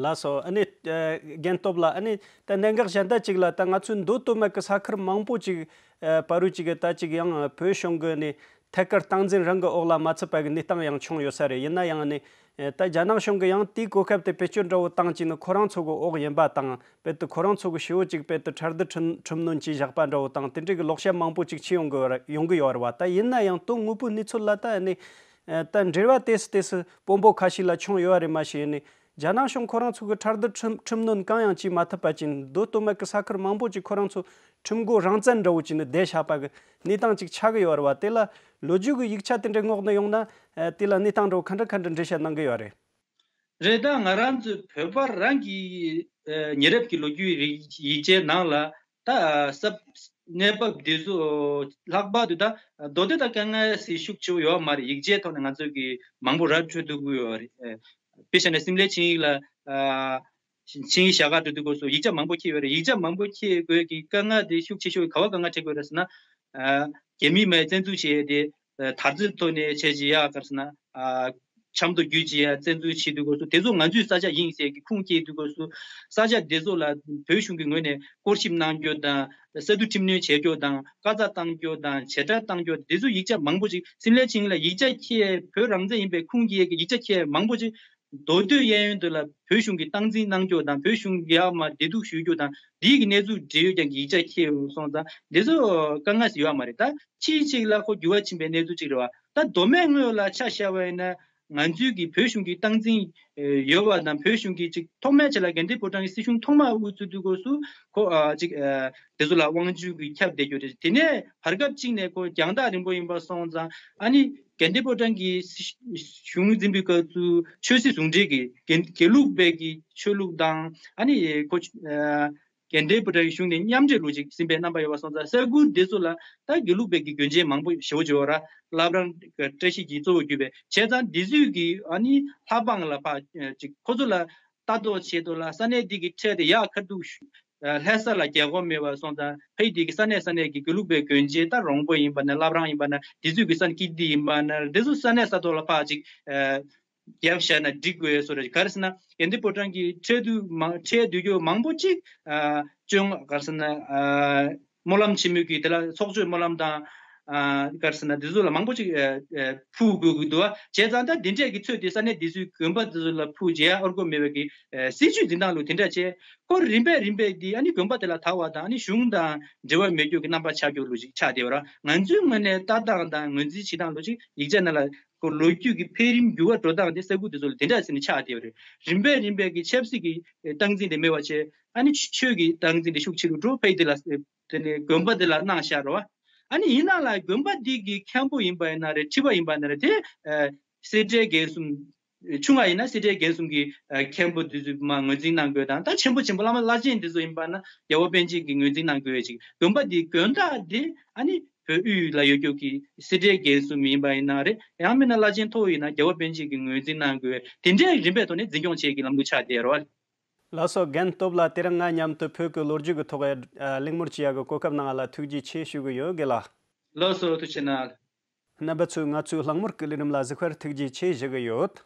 ལགས་སོ། ཨ་ནི་ཨ་རྒན་སྟོབས་ལགས། ཨ་ནི་ད་གནད་འགག་གཞན་དག་ཅིག་ལ། ད་ང་ཚོའི་མདོ་སྟོད་སྨད་ཀྱི་ས་ཁུལ་མང་པོ་ཅིག་ཨ་བར་དུ་ཅིག་ད་ཅིག་ཡང་བོད་གཞུང་གི་ནི་ཐད་ཀར་སྟངས་འཛིན་རང་གི་འོག་ལ་མ་ཚུད་པ་གི་གནས་སྟངས་ཡང་བྱུང་ཡོད་ས་རེད། ཡིན་ན་ཡང་ནི་ཨ་ད་རྒྱ་ནག་གཞུང་གིས་ཡང་དེའི་གོ་སྐབས་དེ་བེད་སྤྱོད་འདྲ་བོ་བཏང་བྱས་ནི་ཁོ་རང་ཚོ་གི་འོག་ཡིན་པ་དང་། དཔེར་ན་ཁོ་རང་ཚོ་གི་ཞེ་པོ་ཅིག་དཔེར་ན་ཁྲལ་བསྡུ་ཁྲིམས་ཁྲིམས་གནོན་བྱས་བཞག་པ་འདྲ་བོ་དང་། དེ་འདྲའི་གི་ལོག་བཤད་མང་པོ་ཅིག་བྱས་ཡོང་གི་ཡོད་རེད་བ། ད་ཡིན་ན་ཡང་དོན་དངོས་པོའི་གནས་ཚུལ་ལ་ད་ནི་ཨ་ད་འབྲེལ་བ་ཏོག་ཙམ་ཏོག་ཙམ་དཔོན་པོ་ཁ་ཤས་ལ་བྱུང་ཡོད་རེད་མ་གཞི་ནི། རྒྱ་ནག་གཞུང་ཁོ་རང་ཚོ་གི་ཁྲལ་བསྡུ་ཁྲིམས་ཁྲིམས་གནོན་གང་ཡང་བྱས་མ་ཐུབ་པ་ཅིག་མདོ་སྟོད་སྨད་ཀྱི་ས་ཁུལ་མང་པོ་ཅིག་ཁོ་རང་ཚོ་ཁྲིམས་སྒོ་རང་བཙན་འདྲ་བོ་ཅིག་ནི་བསྡད་བཞག་པ་གི་གནས་སྟངས་ཅིག་ཆགས་ཀྱི་ཡོད་རེད་བ། དེ་ལ་ལོ་རྒྱུས་ཀྱི་ཡིག་ཆ་དེ་འདྲ་བསྔོགས་ནས་ཡོང་ན། ཨ་དེ་ལ་གནས་སྟངས་འདྲ་བོ་ག་འདྲ་ག་འདྲ་འགྲེལ་བཤད་གནང་གི་ཡོད་རེད། རེད། ད་ང་རང་ཚོའི་བོད་པ་རང་གི་ཨ་ཉེ་རབས་ཀྱི་ལོ་རྒྱུས་རིག་ཡིག་ཆའི་ནང་ལ། ད་ཨ་ས་གནས་བབ་འདི་ཚོ་ལྷག་པར་དུ་ད་མདོ་སྟོད་དང་དཀར་མངའ་ཟེར་ཤུགས་ཆེ་བོ་ཡོད་མ་རེད། ཡིག་ཆའི་ཐོག་ནས་ང་ཚོ་གི་མང་པོ་ར་འཕྲོད་ཐུབ་ཀྱི་ཡོད་རེད། ཨ་དཔེ་བཞག་ན་སིམ་ལའི་ཆིངས་ཡིག་ལ། ཨ་ཆིངས་ཡིག་ཞལ་དཀར་འབྲི་དུས་སྐབས་སུ་ཡིག་ཆ་མང་པོ་འཁྱེར་ཡོད་རེད། ཡིག་ཆ་མང་པོ་འཁྱེར་དགོས་ཀྱི་དཀའ་ངལ་དེ་ཤུགས་ཆེ་ཤོས་ག་བ་དཀའ་ངལ་འཕྲད་དགོས་རེད་ཟེར་ན། ཨ་རྒྱ་མིས་མར་བཙན་འཛུལ་བྱས་ཏེ། ཨ་དར་རྩེ་ཐོག་ནས་བྱས་རྗེས་ཡར་ག་རེ་ཟེར་ན། ཨ་ཆབ་མདོ་བརྒྱུད་བྱས་ཡར་བཙན་འཛུལ་བྱེད་དུས་སྐབས་སུ་དེ་ཚོ་ང་ཚོའི་ས་ཆ་ཡིན་ཟེར་གྱི་ཁུངས་སྐྱེལ་དུས་སྐབས་སུ། ས་ཆ་དེ་ཚོ་ལ་བོད་གཞུང་གི་ངོས་ནས་སྐོར་ཞིབ་གནང་རྒྱུ་དང་། ས་འདུལ་ཁྲིམས་གནོན་བྱེད་རྒྱུ་དང་། བཀའ་རྩ་བཏང་རྒྱུ་དང་། བྱེ་བྲག་བཏང་རྒྱུ། དེ་ཚོ་ཡིག་ཆ་མང་པོ་ཅིག་སིམ་ལའི་ཆིངས་ལ་ཡིག་ཆ་འཁྱེར། བོད་རང་བཙན་ཡིན་པའི་ཁུངས་སྐྱེལ་གྱི་ཡིག་ཆ་འཁྱེར་མང་པོ་ཅིག་མདོ་སྟོད་གཡས་གཡོན་དེ་ལ་བོད་གཞུང་གིས་སྟངས་འཛིན་གནང་རྒྱུ་དང་། བོད་གཞུང་གིས་ཡར་མར་བདེ་སྡུག་ཞུ་རྒྱུ་དང་། འདིའི་གི་གནས་ཚུལ་འབྲེལ་ཡོད་ཀྱང་གི་ཡིག་ཆ་འཁྱེར་སོང་ཙང་། འདི་ཚོ་དཀའ་ངལ་ཞིག་ཡོད་མ་རེད། ད་ཕྱིའི་ཅིག་ལ་ཁོ་འགྱུར་བ་ཕྱིན་པའི་གནས་ཚུལ་ཅིག་རེད་བ། ད་མདོ་སྨད་ངོས་ལ་ཆ་བཞག་པ་ཡིན་ན། ང་ཚོའི་གི་བོད་གཞུང་གི་སྟངས་འཛིན་ཡོད་པ་དང་། བོད་གཞུང་གི་ཅིག་ཐོག་མའི་ཆ་ལ་དགའ་ལྡན་ཕོ་བྲང་གི་སྲིད་གཞུང་ཐོག་མ་དབུ་ཚུགས་དུས་སྐབས་སུ་ཁོ་ཨ་ཅིག་ཨ་དེ་ཚོ་ལ་དབང་སྒྱུར་གྱི་ཁྱབ་བསྡད་རྒྱུ་རེད། དེ་ནས་བར་སྐབས་གཅིག་ནས་ཁོ་རྒྱང་ཐག་རིང་པོ་ཡིན་པ་སོང་ཙང་། ཨ་ནི་དགའ་ལྡན་ཕོ་བྲང་གི་སྲིད་གཞུང་འཛིན་པའི་སྐབས་སུ་ཆོས་སྲིད་ཟུང་འབྲེལ་གྱི་དགེ་དགེ་ལུགས་པའི་གི་ཆོས་ལུགས་དང་། ཨ་ནི་ཁོ་ཨ་དགའ་ལྡན་ཕོ་བྲང་གི་གཞུང་ནས་མཉམ་འབྲེལ་ལུགས་ཅིག་ཟིན་པའི་རྣམ་པ་ཡོད་པ་སོང་ཙང་། ས་ཁུལ་འདི་ཚོ་ལ་ད་དགེ་ལུགས་པའི་གི་དགོན་ཆེན་མང་པོ་ཞེ་པོ་ཅིག་ཡོད་ར། བླ་བྲང་བཀྲ་ཤིས་ཀྱིས་གཙོ་བོ་གྱུར་པའི། བྱས་ཙང་འདི་ཚོས་ཀྱི་ཨ་ནི་ལྷ་འབངས་ལ་ཕར་ཅིག་ཁོ་ཚོ་ལ་ལྟ་རྟོག་བྱེད་དུ་ལ། ས་གནས་འདི་གི་ཁྲལ་དེ་ཡར་ཁ་ཐུག་ཨ་ལྷ་ས་ལ་རྒྱག་དགོས་མེད་པ་སོང་ཙང་། ཕ་གི་འདི་གི་ས་གནས་ས་གནས་ཀྱི་དགེ་ལུགས་པའི་དགོན་ཆེན། ད་རོང་པོ་ཡིན་པ་ན། བླ་བྲང་ཡིན་པ་ན། འདི་ཚོས་ཀྱི་ས་གནས་ཀིརྟི་ཡིན་པ་ན། འདི་ཚོ་ས་གནས་ས་ཐོག་ལ་ཕར་ཅིག་ཨ་རྒྱབ་བཞག་ན་འགྲིག་དགོས་བཟོ་འདྲ་ཅིག་ག་རེ་ཟེར་ན། དགའ་ལྡན་ཕོ་བྲང་གི་ཁྲལ་བསྡུ་མ་ཁྲལ་བསྡུ་རྒྱུ་མང་པོ་ཅིག་ཨ་བཅོ་ལྔ་ག་རེ་ཟེར་ན། ཨ་སྨོན་ལམ་ཆེན་མོའི་གི་དེ་ལ་ཚོགས་མཆོད་སྨོན་ལམ་དང་ ཨ་ག་རེ་ཟེར་ན་འདི་ཚོ་ལ་མང་པོ་ཅིག་ཨ་ཨ་ཕུལ་དགོས་ཀྱི་འདུག་བ། བྱས་ཙང་ད་འདི་འདྲས་ཀྱི་ཚོད་དེ་ས་གནས་འདི་ཚོའི་དགོན་པ་འདི་ཚོ་ལ་ཕུལ་བྱས་ཨར་གོ་མེད་པའི་གི་ཨ་སྲིད་ཇུས་འཛིན་སྟངས་ལུགས་དེ་འདྲ་བྱས། ཁོ་རིམ་པས་རིམ་པས་འདི་ཨ་ནི་དགོན་པ་དེ་ལ་དར་བ་དང་ཨ་ནི་གཞུང་དང་འབྲེལ་བ་མེད་རྒྱུ་གི་རྣམ་པ་ཆགས་རྒྱུ་ལུགས་ཅིག་ཆགས་བསྡད་པ་ར། ང་ཚོའི་ངོས་ནས་ལྟ་སྟངས་དང་ངོས་འཛིན་བྱེད་སྟངས་ལུགས་ཅིག་ཡིག་ཆ་ནང་ལ་ཁོ་ལོ་རྒྱུས་ཀྱི་འཕེལ་རིམ་འགྱུར་བ་འགྲོ་སྟངས་དེ་ས་ཁུལ་དེ་ཚོ་ལ་དེ་འདྲ་ཟེར་ནས་ཆགས་བསྡད་པ་རེད། རིམ་པས་རིམ་པས་ཀྱི་ཆབ་སྲིད་ཀྱི་སྟངས་འཛིན་དེ་མེད་པ་བྱས། ཨ་ནི་ཆོས་ཀྱི་སྟངས་འཛིན་དེ་ཤུགས་ཆེ་རུ་འགྲོ། ཕ་ཡི་དེ་ལ་དེ་ནས་དགོན་པ་དེ་ལ་གནང་བཞག་རོ། ཨ་ནི་ཡིན་ནའང་ལ་དགོན་པ་འདི་གི་མཁན་པོ་ཡིན་པ་ཡིན་ན་རེད། ཁྲི་པ་ཡིན་པ་ཡིན་ན་རེད། དེ་ཨ་སེ་འབྲས་དགེ་གསུམ། ཆུང་བ་ཡིན་ན་སེ་འབྲས་དགེ་གསུམ་གྱི་ཨ་མཁན་པོ་དེ་ཚོས་མ་ངོས་འཛིན་གནང་དགོས་དང་། ད་ཆེན་པོ་ཆེན་པོ་བླ་མ་བླ་ཆེན་དེ་ཚོ་ཡིན་པ་ན་རྒྱལ་བ་པཎ་ཆེན་གྱིས་ངོས་འཛིན་གནང་དགོས་ཅིག། དགོན་པ་འདི་དགོན་བདག་འདི་ཨ་ནི་བོད་དབུས་ལ་ཡོད་རྒྱུ་གི་སེ་འབྲས་དགེ་གསུམ་ཡིན་པ་ཡིན་ན་རེད། ཡང་མིན་ན་བླ་ཆེན་མཐོ་བོ་ཡིན་ན་རྒྱལ་བ་པཎ་ཆེན་གྱིས་ངོས་འཛིན་གནང་དགོས། དེ་འདྲའི་རིམ་པའི་ཐོག་ནས་འཛིན་སྐྱོང་བྱེད་ཀྱི་ལམ་ལུགས་ཆགས་བསྡད་ཡོད་རེད་བ། ལགས་སོ། རྒན་སྟོབས་ལགས། དེ་རིང་ང་མཉམ་དུ་བོད་ཀྱི་ལོ་རྒྱུས་ཀྱི་ཐོག་ཨ་གླེང་མོལ་བྱེད་ཡག་གི་གོ་སྐབས་གནང་བ་ལ་ཐུགས་རྗེ་ཆེ་ཞུ་གི་ཡོད། རྒན་ལགས། ལགས་སོ། ཐུགས་རྗེ་གནང་། རྣམ་པ་ཚོས་ང་ཚོའི་གླེང་མོལ་གྱི་ལས་རིམ་ལ་གཟིགས་པར་ཐུགས་རྗེ་ཆེ་ཞུ་གི་ཡོད།